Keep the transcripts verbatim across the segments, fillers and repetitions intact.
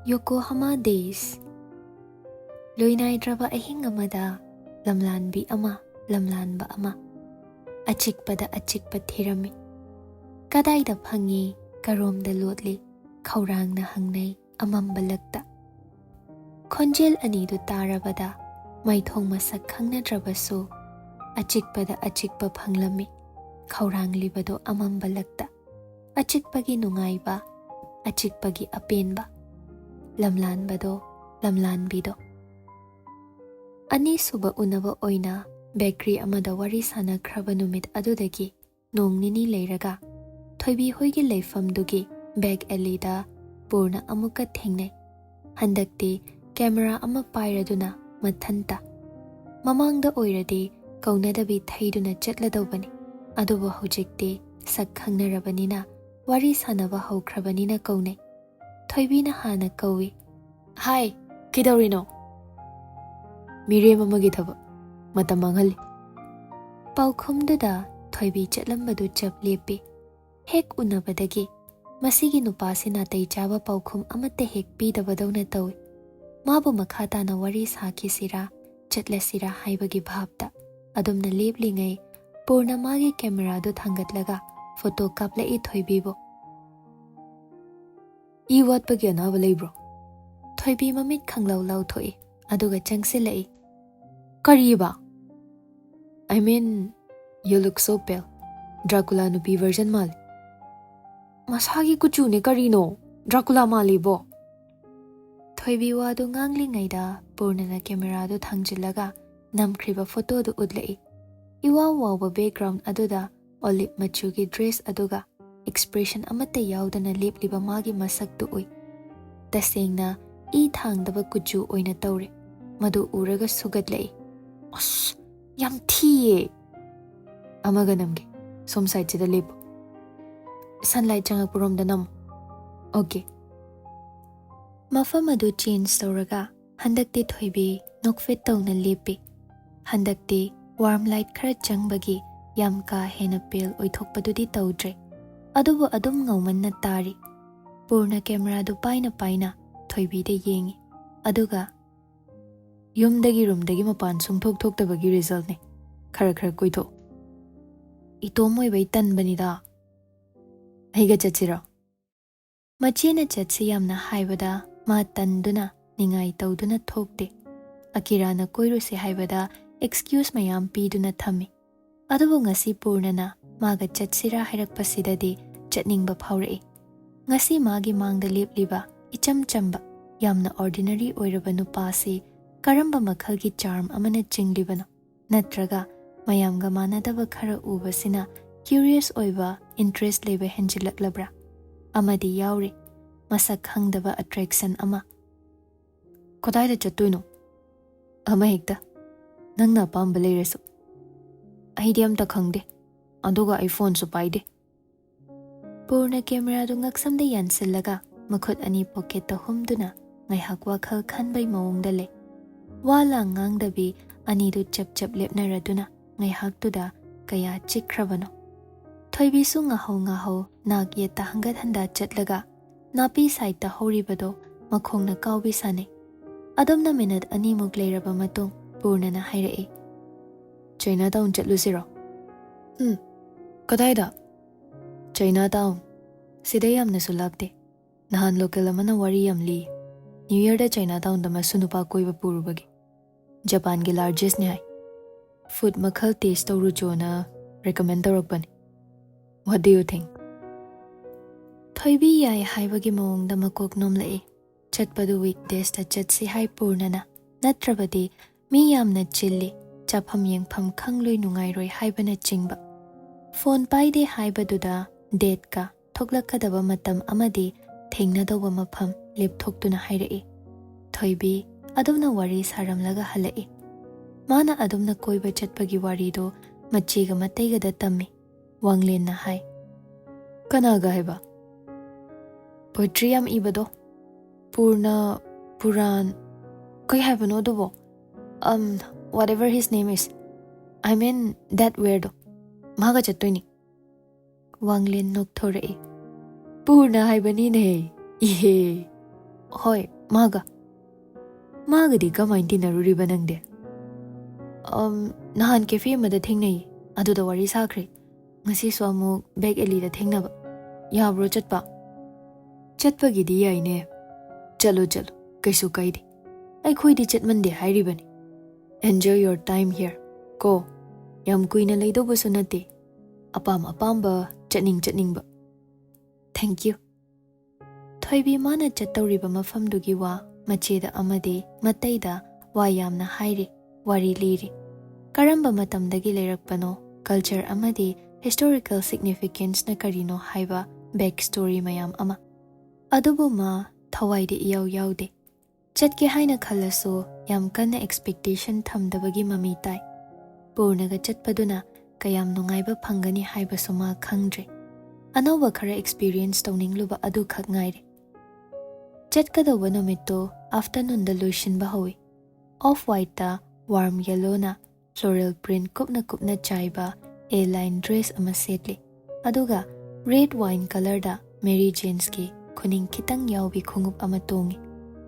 Yokohama Days. ꯂꯣꯏꯅꯥꯏꯗ꯭ꯔꯕ ꯑꯍꯤꯡ ꯑꯃꯗ ꯂꯝꯂꯥꯟꯕꯤ ꯑꯃ, ꯂꯝꯂꯥꯟꯕ ꯑꯃ ꯑꯆꯤꯛꯄꯗ ꯑꯆꯤꯛꯄ ꯊꯤꯔꯝꯃꯤ꯫ "ꯀꯗꯥꯏꯗ ꯐꯪꯉꯤ? ꯀꯔꯣꯝꯗ ꯂꯣꯠꯂꯤ?" ꯈꯧꯔꯥꯡꯅ ꯍꯪꯅꯩ ꯑꯃꯝꯕ ꯂꯛꯇ꯫ ꯈꯣꯟꯖꯦꯜ ꯑꯅꯤꯗꯨ ꯇꯥꯔꯕꯗ ꯃꯥꯏꯊꯣꯡ ꯃꯁꯛ ꯈꯪꯅꯗ꯭ꯔꯕꯁꯨ ꯑꯆꯤꯛꯄꯗ ꯑꯆꯤꯛꯄ ꯐꯪꯂꯝꯃꯤ꯫ ꯈꯧꯔꯥꯡꯂꯤꯕꯗꯨ ꯑꯃꯝꯕ ꯂꯛꯇ꯫ ꯑꯆꯤꯛꯄꯒꯤ ꯅꯨꯡꯉꯥꯏꯕ, ꯑꯆꯤꯛꯄꯒꯤ ꯑꯄꯦꯟꯕ꯫ ꯂꯝꯂꯥꯟꯕꯗꯣ, ꯂꯝꯂꯥꯟꯕꯤꯗꯣ꯫ ꯑꯅꯤꯁꯨꯕ ꯎꯅꯕ ꯑꯣꯏꯅ ꯕꯦꯀꯔꯤ ꯑꯃꯗ ꯋꯥꯔꯤ ꯁꯥꯅꯈ꯭ꯔꯕ ꯅꯨꯃꯤꯠ ꯑꯗꯨꯗꯒꯤ ꯅꯣꯡ ꯅꯤꯅꯤ ꯂꯩꯔꯒ ꯊꯣꯏꯕꯤ ꯍꯣꯏꯒꯤ ꯂꯩꯐꯝꯗꯨꯒꯤ ꯕꯦꯛ ꯑꯦꯂꯤꯗ ꯄꯨꯔꯅ ꯑꯃꯨꯛꯀ ꯊꯦꯡꯅꯩ꯫ ꯍꯟꯗꯛꯇꯤ ꯀꯦꯃꯦꯔꯥ ꯑꯃ ꯄꯥꯏꯔꯗꯨꯅ ꯃꯊꯟꯇ꯫ ꯃꯃꯥꯡꯗ ꯑꯣꯏꯔꯗꯤ ꯀꯧꯅꯗꯕꯤ ꯊꯩꯗꯨꯅ ꯆꯠꯂꯗꯧꯕꯅꯤ꯫ ꯑꯗꯨꯕꯨ ꯍꯧꯖꯤꯛꯇꯤ ꯁꯛ ꯈꯪꯅꯔꯕꯅꯤꯅ, ꯋꯥꯔꯤ ꯁꯥꯅꯕ ꯍꯧꯈ꯭ꯔꯕꯅꯤꯅ ꯀꯧꯅꯩ꯫ ꯊꯣꯏꯕꯤꯅ ꯍꯥꯟꯅ ꯀꯧꯏ꯫ "ꯍꯥꯏ, ꯀꯩꯗꯧꯔꯤꯅꯣ?" "ꯃꯤꯔꯦꯝ ꯑꯃꯒꯤ ꯊꯕꯛ, ꯃꯇꯝ ꯃꯥꯡꯍꯜꯂꯤ꯫" ꯄꯥꯎꯈꯨꯝꯗꯨꯗ ꯊꯣꯏꯕꯤ ꯆꯠꯂꯝꯕꯗꯨ ꯆꯞ ꯂꯦꯞꯄꯤ꯫ ꯍꯦꯛ ꯎꯅꯕꯗꯒꯤ ꯃꯁꯤꯒꯤ ꯅꯨꯄꯥꯁꯤ ꯅꯥꯇꯩ ꯆꯥꯕ ꯄꯥꯎꯈꯨꯝ ꯑꯃꯠꯇ ꯍꯦꯛ ꯄꯤꯗꯕꯗꯧꯅ ꯇꯧꯏ꯫ ꯃꯥꯕꯨ ꯃꯈꯥ ꯇꯥꯅ ꯋꯥꯔꯤ ꯁꯥꯈꯤꯁꯤꯔꯥ, ꯆꯠꯂꯁꯤꯔꯥ ꯍꯥꯏꯕꯒꯤ ꯚꯥꯞꯇ꯫ ꯑꯗꯨꯝꯅ ꯂꯦꯞꯂꯤꯉꯩ ꯄꯨꯔꯅ ꯃꯥꯒꯤ ꯀꯦꯃꯦꯔꯥꯗꯨ ꯊꯥꯡꯒꯠꯂꯒ ꯐꯣꯇꯣ ꯀꯥꯞꯂꯛꯏ ꯊꯣꯏꯕꯤꯕꯨ꯫ "ꯏ ꯋꯥꯠꯄꯒꯤ ꯑꯅꯥꯕ ꯂꯩꯕ꯭ꯔꯣ?" ꯊꯣꯏꯕꯤ ꯃꯃꯤꯠ ꯈꯪꯂꯥꯎ ꯂꯥꯎꯊꯣꯛꯏ, ꯑꯗꯨꯒ ꯆꯪꯁꯤꯜꯂꯛꯏ꯫ "ꯀꯔꯤꯕ?" "I mean, you look so pale. ꯗ꯭ꯔꯥꯀꯨꯂꯥ ꯅꯨꯄꯤ ꯚꯔꯖꯟ ꯃꯥꯜꯂꯤ꯫" "ꯃꯁꯥꯒꯤ ꯀꯨꯆꯨꯅꯦ ꯀꯔꯤꯅꯣ, ꯗ꯭ꯔꯥꯀꯨꯂꯥ ꯃꯥꯜꯂꯤꯕꯣ꯫" ꯊꯣꯏꯕꯤ ꯋꯥꯗꯨ ꯉꯥꯡꯂꯤꯉꯩꯗ ꯄꯨꯔꯅꯅ ꯀꯦꯃꯦꯔꯥꯗꯨ ꯊꯥꯡꯖꯤꯜꯂꯒ ꯅꯝꯈ꯭ꯔꯤꯕ ꯐꯣꯇꯣꯗꯨ ꯎꯠꯂꯛꯏ꯫ ꯏꯋꯥꯎ ꯋꯥꯎꯕ ꯕꯦꯛꯒ꯭ꯔꯥꯎꯟ ꯑꯗꯨꯗ ꯑꯣꯂꯤꯚ ꯃꯆꯨꯒꯤ ꯗ꯭ꯔꯦꯁ ꯑꯗꯨꯒ ꯑꯦꯛꯁꯄ꯭ꯔꯦꯁꯟ ꯑꯃꯠꯇ ꯌꯥꯎꯗꯅ ꯂꯦꯞꯂꯤꯕ ꯃꯥꯒꯤ ꯃꯁꯛꯇꯨ ꯎꯏ꯫ ꯇꯁꯦꯡꯅ ꯏ ꯊꯥꯡꯗꯕ ꯀꯨꯆꯨ ꯑꯣꯏꯅ ꯇꯧꯔꯦ꯫ ꯃꯗꯨ ꯎꯔꯒ ꯁꯨꯒꯠꯂꯛꯏ꯫ "ꯑꯁ, ꯌꯥꯝ ꯊꯤꯌꯦ!" "ꯑꯃꯒ ꯅꯝꯒꯦ, ꯁꯣꯝ ꯁꯥꯏꯠꯁꯤꯗ ꯂꯦꯞꯄꯨ꯫" "ꯁꯟꯂꯥꯏꯠ ꯆꯪꯉꯛꯄꯔꯣꯝꯗ ꯅꯝꯃꯨ꯫" "ꯑꯣꯀꯦ꯫" ꯃꯐꯝ ꯑꯗꯨ ꯆꯦꯟꯖ ꯇꯧꯔꯒ ꯍꯟꯗꯛꯇꯤ ꯊꯣꯏꯕꯤ ꯅꯣꯛꯐꯦꯠ ꯇꯧꯅ ꯂꯦꯞꯄꯤ꯫ ꯍꯟꯗꯛꯇꯤ ꯋꯥꯔꯝ ꯂꯥꯏꯠ ꯈꯔ ꯆꯪꯕꯒꯤ ꯌꯥꯝ ꯀꯥ ꯍꯦꯟꯅ ꯄꯦꯜ ꯑꯣꯏꯊꯣꯛꯄꯗꯨꯗꯤ ꯇꯧꯗ꯭ꯔꯦ, ꯑꯗꯨꯕꯨ ꯑꯗꯨꯝ ꯉꯧꯃꯟꯅ ꯇꯥꯔꯤ꯫ ꯄꯨꯔꯅ ꯀꯦꯃꯦꯔꯥꯗꯨ ꯄꯥꯏꯅ ꯄꯥꯏꯅ ꯊꯣꯏꯕꯤꯗ ꯌꯦꯡꯉꯤ꯫ ꯑꯗꯨꯒ, "ꯌꯨꯝꯗꯒꯤ ꯔꯨꯝꯗꯒꯤ ꯃꯄꯥꯟ ꯁꯨꯡꯊꯣꯛ ꯊꯣꯛꯇꯕꯒꯤ ꯔꯤꯖꯜꯅꯦ꯫ ꯈꯔ ꯈꯔ ꯀꯣꯏꯊꯣꯛ꯫ ꯏꯇꯣꯝ ꯑꯣꯏꯕꯩ ꯇꯟꯕꯅꯤꯗ꯫ ꯑꯩꯒ ꯆꯠꯁꯤꯔꯣ?" ꯃꯆꯦꯅ ꯆꯠꯁꯤ ꯌꯥꯝꯅ ꯍꯥꯏꯕꯗ ꯃꯥ ꯇꯟꯗꯨꯅ ꯅꯤꯡꯉꯥꯏ ꯇꯧꯗꯨꯅ ꯊꯣꯛꯇꯦ꯫ ꯑꯀꯤꯔꯥꯅ ꯀꯣꯏꯔꯨꯁꯦ ꯍꯥꯏꯕꯗ ꯑꯦꯛꯁꯀ꯭ꯌꯨꯁ ꯃꯌꯥꯝ ꯄꯤꯗꯨꯅ ꯊꯝꯃꯤ꯫ ꯑꯗꯨꯕꯨ ꯉꯁꯤ ꯄꯨꯔꯅꯅ ꯃꯥꯒ ꯆꯠꯁꯤꯔꯥ ꯍꯥꯏꯔꯛꯄꯁꯤꯗꯗꯤ ꯆꯠꯅꯤꯡꯕ ꯐꯥꯎꯔꯛꯏ꯫ ꯉꯁꯤ ꯃꯥꯒꯤ ꯃꯥꯡꯗ ꯂꯦꯞꯂꯤꯕ ꯏꯆꯝ ꯆꯝꯕ, ꯌꯥꯝꯅ ꯑꯣꯔꯗꯤꯅꯔꯤ ꯑꯣꯏꯔꯕ ꯅꯨꯄꯥꯁꯤ ꯀꯔꯝꯕ ꯃꯈꯜꯒꯤ ꯆꯥꯔꯝ ꯑꯃꯅ ꯆꯤꯡꯂꯤꯕꯅꯣ? ꯅꯠꯇ꯭ꯔꯒ ꯃꯌꯥꯝꯒ ꯃꯥꯟꯅꯗꯕ ꯈꯔ ꯎꯕꯁꯤꯅ ꯀ꯭ꯌꯨꯔꯤꯌꯁ ꯑꯣꯏꯕ, ꯏꯟꯇꯔꯦꯁ ꯂꯩꯕ ꯍꯦꯟꯖꯤꯜꯂꯛꯂꯕ꯭ꯔꯥ? ꯑꯃꯗꯤ ꯌꯥꯎꯔꯤ, ꯃꯁꯛ ꯈꯪꯗꯕ ꯑꯦꯇ꯭ꯔꯦꯛꯁꯟ ꯑꯃ꯫ "ꯀꯗꯥꯏꯗ ꯆꯠꯇꯣꯏꯅꯣ?" "ꯑꯃꯍꯦꯛꯇ꯫ ꯅꯪꯅ ꯑꯄꯥꯝꯕ ꯂꯩꯔꯁꯨ꯫ ꯑꯩꯗꯤ ꯑꯝꯇ ꯈꯪꯗꯦ꯫ ꯑꯗꯨꯒ ꯑꯩ ꯐꯣꯟꯁꯨ ꯄꯥꯏꯗꯦ꯫" ꯄꯨꯔꯅ ꯀꯦꯃꯦꯔꯥꯗꯨ ꯉꯛꯁꯝꯗ ꯌꯥꯟꯁꯤꯜꯂꯒ ꯃꯈꯨꯠ ꯑꯅꯤ ꯄꯣꯀꯦꯠꯇ ꯍꯨꯝꯗꯨꯅ ꯉꯥꯏꯍꯥꯛ ꯋꯥꯈꯜ ꯈꯟꯕꯩ ꯃꯑꯣꯡꯗ ꯂꯩ꯫ ꯋꯥ ꯂꯥꯡ ꯉꯥꯡꯗꯕꯤ ꯑꯅꯤꯗꯨ ꯆꯞ ꯆꯞ ꯂꯦꯞꯅꯔꯗꯨꯅ ꯉꯥꯏꯍꯥꯛꯇꯨꯗ ꯀꯌꯥ ꯆꯤꯛꯈ꯭ꯔꯕꯅꯣ꯫ ꯊꯣꯏꯕꯤꯁꯨ ꯉꯥꯍꯧ ꯉꯥꯍꯧ ꯅꯥꯛ ꯌꯦꯠꯇ ꯍꯪꯒꯠ ꯍꯟꯗ ꯆꯠꯂꯒ ꯅꯥꯄꯤ ꯁꯥꯏꯠꯇ ꯍꯧꯔꯤꯕꯗꯣ ꯃꯈꯣꯡꯅ ꯀꯥꯎꯕꯤ ꯁꯥꯟꯅꯩ꯫ ꯑꯗꯨꯝꯅ ꯃꯤꯅꯠ ꯑꯅꯤꯃꯨꯛ ꯂꯩꯔꯕ ꯃꯇꯨꯡ ꯄꯨꯔꯅꯅ ꯍꯥꯏꯔꯛꯏ, "ꯆꯩꯅꯥ ꯇꯥꯎꯟ ꯆꯠꯂꯨꯁꯤꯔꯣ?" "ꯎꯝ, ꯀꯗꯥꯏꯗ?" "ꯆꯩꯅꯥ ꯇꯥꯎꯟ꯫ ꯁꯤꯗ ꯌꯥꯝꯅꯁꯨ ꯂꯥꯞꯇꯦ꯫ ꯅꯍꯥꯟ ꯂꯣꯀꯦꯜ ꯑꯃꯅ ꯋꯥꯔꯤ ꯌꯥꯝ ꯂꯤ꯫ ꯅ꯭ꯌꯨ ꯌꯔꯗ ꯆꯩꯅꯥ ꯇꯥꯎꯟꯗ ꯃꯁꯨ ꯅꯨꯄꯥ ꯀꯣꯏꯕ ꯄꯨꯔꯨꯕꯒꯤ꯫ ꯖꯄꯥꯟꯒꯤ ꯂꯥꯔꯖꯦꯁꯅꯦ ꯍꯥꯏ꯫ ꯐꯨꯗ ꯃꯈꯜ ꯇꯦꯁ ꯇꯧꯔꯨꯆꯣꯅ ꯔꯦꯀꯃꯦꯟ ꯇꯧꯔꯛꯄꯅꯤ꯫ What do you think?" ꯊꯣꯏꯕꯤ ꯌꯥꯏ ꯍꯥꯏꯕꯒꯤ ꯃꯑꯣꯡꯗ ꯃꯀꯣꯛ ꯅꯣꯝꯂꯛꯏ꯫ ꯆꯠꯄꯗꯨ ꯋꯤꯛ ꯗꯦꯁꯇ ꯆꯠꯁꯤ ꯍꯥꯏ ꯄꯨꯔꯅꯅ, ꯅꯠꯇ꯭ꯔꯕꯗꯤ ꯃꯤ ꯌꯥꯝꯅ ꯆꯤꯜꯂꯤ, ꯆꯥꯐꯝ ꯌꯦꯡꯐꯝ ꯈꯪꯂꯣꯏ ꯅꯨꯡꯉꯥꯏꯔꯣꯏ ꯍꯥꯏꯕꯅꯆꯤꯡꯕ꯫ ꯐꯣꯟ ꯄꯥꯏꯗꯦ ꯍꯥꯏꯕꯗꯨꯗ ꯗꯦꯠꯀ ꯊꯣꯛꯂꯛꯀꯗꯕ ꯃꯇꯝ ꯑꯃꯗꯤ ꯊꯦꯡꯅꯗꯧꯕ ꯃꯐꯝ ꯂꯦꯞꯊꯣꯛꯇꯨꯅ ꯍꯥꯏꯔꯛꯏ꯫ ꯊꯣꯏꯕꯤ ꯑꯗꯨꯝꯅ ꯋꯥꯔꯤ ꯁꯥꯔꯝꯂꯒ ꯍꯜꯂꯛꯏ꯫ ꯃꯥꯅ ꯑꯗꯨꯝꯅ ꯀꯣꯏꯕ ꯆꯠꯄꯒꯤ ꯋꯥꯔꯤꯗꯣ ꯃꯆꯦꯒ ꯃꯇꯩꯒꯗ ꯇꯝꯃꯤ꯫ ꯋꯥꯡꯂꯦꯟꯅ ꯍꯥꯏ, "ꯀꯅꯥꯒ ꯍꯥꯏꯕ?" "ꯄꯣꯏꯇ꯭ꯔꯤ ꯌꯥꯝ ꯏꯕꯗꯣ꯫ ꯄꯨꯔꯅ, ꯄꯨꯔꯥꯟ, ꯀꯩ ꯍꯥꯏꯕꯅꯣ ꯑꯗꯨꯕꯣ? Um, whatever his name is. I mean, that weirdo. ꯃꯥꯒ ꯆꯠꯇꯣꯏꯅꯤ꯫" ꯋꯥꯡꯂꯦꯟ ꯅꯣꯛꯊꯣꯔꯛꯏ꯫ "ꯄꯨꯔꯅ ꯍꯥꯏꯕꯅꯤꯅꯦ꯫ ꯏꯍꯦ꯫ ꯍꯣꯏ, ꯃꯥꯒ꯫ ꯃꯥꯒꯗꯤ ꯀꯃꯥꯏꯅ ꯇꯤꯟꯅꯔꯨꯔꯤꯕ ꯅꯪꯗꯤ? ꯑꯝ, ꯅꯍꯥꯟ cafe ꯑꯃꯗ ꯊꯦꯡꯅꯩ, ꯑꯗꯨꯗ ꯋꯥꯔꯤ ꯁꯥꯈ꯭ꯔꯦ꯫ ꯉꯁꯤꯁꯨ ꯑꯃꯨꯛ back alleyꯗ ꯊꯦꯡꯅꯕ꯫ ꯌꯥꯕ꯭ꯔꯣ ꯆꯠꯄ? ꯆꯠꯄꯒꯤꯗꯤ ꯌꯥꯏꯅꯦ꯫ ꯆꯠꯂꯣ, ꯆꯠꯂꯣ, ꯀꯩꯁꯨ ꯀꯥꯏꯗꯦ꯫ ꯑꯩꯈꯣꯏꯗꯤ ꯆꯠꯃꯟꯗꯦ ꯍꯥꯏꯔꯤꯕꯅꯤ꯫ Enjoy your time here, ꯀꯣ꯫ ꯌꯥꯝ ꯀꯨꯏꯅ ꯂꯩꯗꯧꯕꯁꯨ ꯅꯠꯇꯦ꯫ ꯑꯄꯥꯝ ꯑꯄꯥꯝꯕ, ꯆꯠꯅꯤꯡ ꯆꯠꯅꯤꯡꯕ꯫ Thank you꯫ ꯊꯣꯏꯕꯤ ꯃꯥꯅ ꯆꯠꯇꯧꯔꯤꯕ ꯃꯐꯝꯗꯨꯒꯤ ꯋꯥ ꯃꯆꯦꯗ ꯑꯃꯗꯤ ꯃꯇꯩꯗ ꯋꯥ ꯌꯥꯝꯅ ꯍꯥꯏꯔꯤ, ꯋꯥꯔꯤ ꯂꯤꯔꯤ꯫ ꯀꯔꯝꯕ ꯃꯇꯝꯗꯒꯤ ꯂꯩꯔꯛꯄꯅꯣ, culture ꯑꯃꯗꯤ historical significanceꯅ ꯀꯔꯤꯅꯣ ꯍꯥꯏꯕ back story ꯃꯌꯥꯝ ꯑꯃ꯫ ꯑꯗꯨꯕꯨ ꯃꯥ ꯊꯋꯥꯏꯗ ꯏꯌꯥꯎ ꯌꯥꯎꯗꯦ꯫ ꯆꯠꯀꯦ ꯍꯥꯏꯅ ꯈꯜꯂꯁꯨ ꯌꯥꯝ ꯀꯟꯅ expectation ꯊꯝꯗꯕꯒꯤ ꯃꯃꯤ ꯇꯥꯏ꯫ ꯄꯨꯔꯅꯒ ꯆꯠꯄꯗꯨꯅ ꯀꯌꯥꯝ ꯅꯨꯡꯉꯥꯏꯕ ꯐꯪꯒꯅꯤ ꯍꯥꯏꯕꯁꯨ ꯃꯥ ꯈꯪꯗ꯭ꯔꯦ꯫ ꯑꯅꯧꯕ ꯈꯔ experience ꯇꯧꯅꯤꯡꯂꯨꯕ ꯑꯗꯨꯈꯛ ꯉꯥꯏꯔꯦ꯫ ꯆꯠꯀꯗꯧꯕ ꯅꯨꯃꯤꯠꯇꯨ afternoonꯗ ꯂꯣꯏꯁꯤꯟꯕ ꯍꯧꯏ꯫ Off whiteꯇ warm yellowꯅ floral print ꯀꯨꯞꯅ ꯀꯨꯞꯅ ꯆꯥꯏꯕ A-line dress ꯑꯃ ꯁꯦꯠꯂꯤ꯫ ꯑꯗꯨꯒ red wine colourꯗ Mary Janeꯀꯤ ꯈꯨꯅꯤꯡ ꯈꯤꯇꯪ ꯌꯥꯎꯕꯤ ꯈꯣꯡꯎꯞ ꯑꯃ ꯇꯣꯡꯉꯤ꯫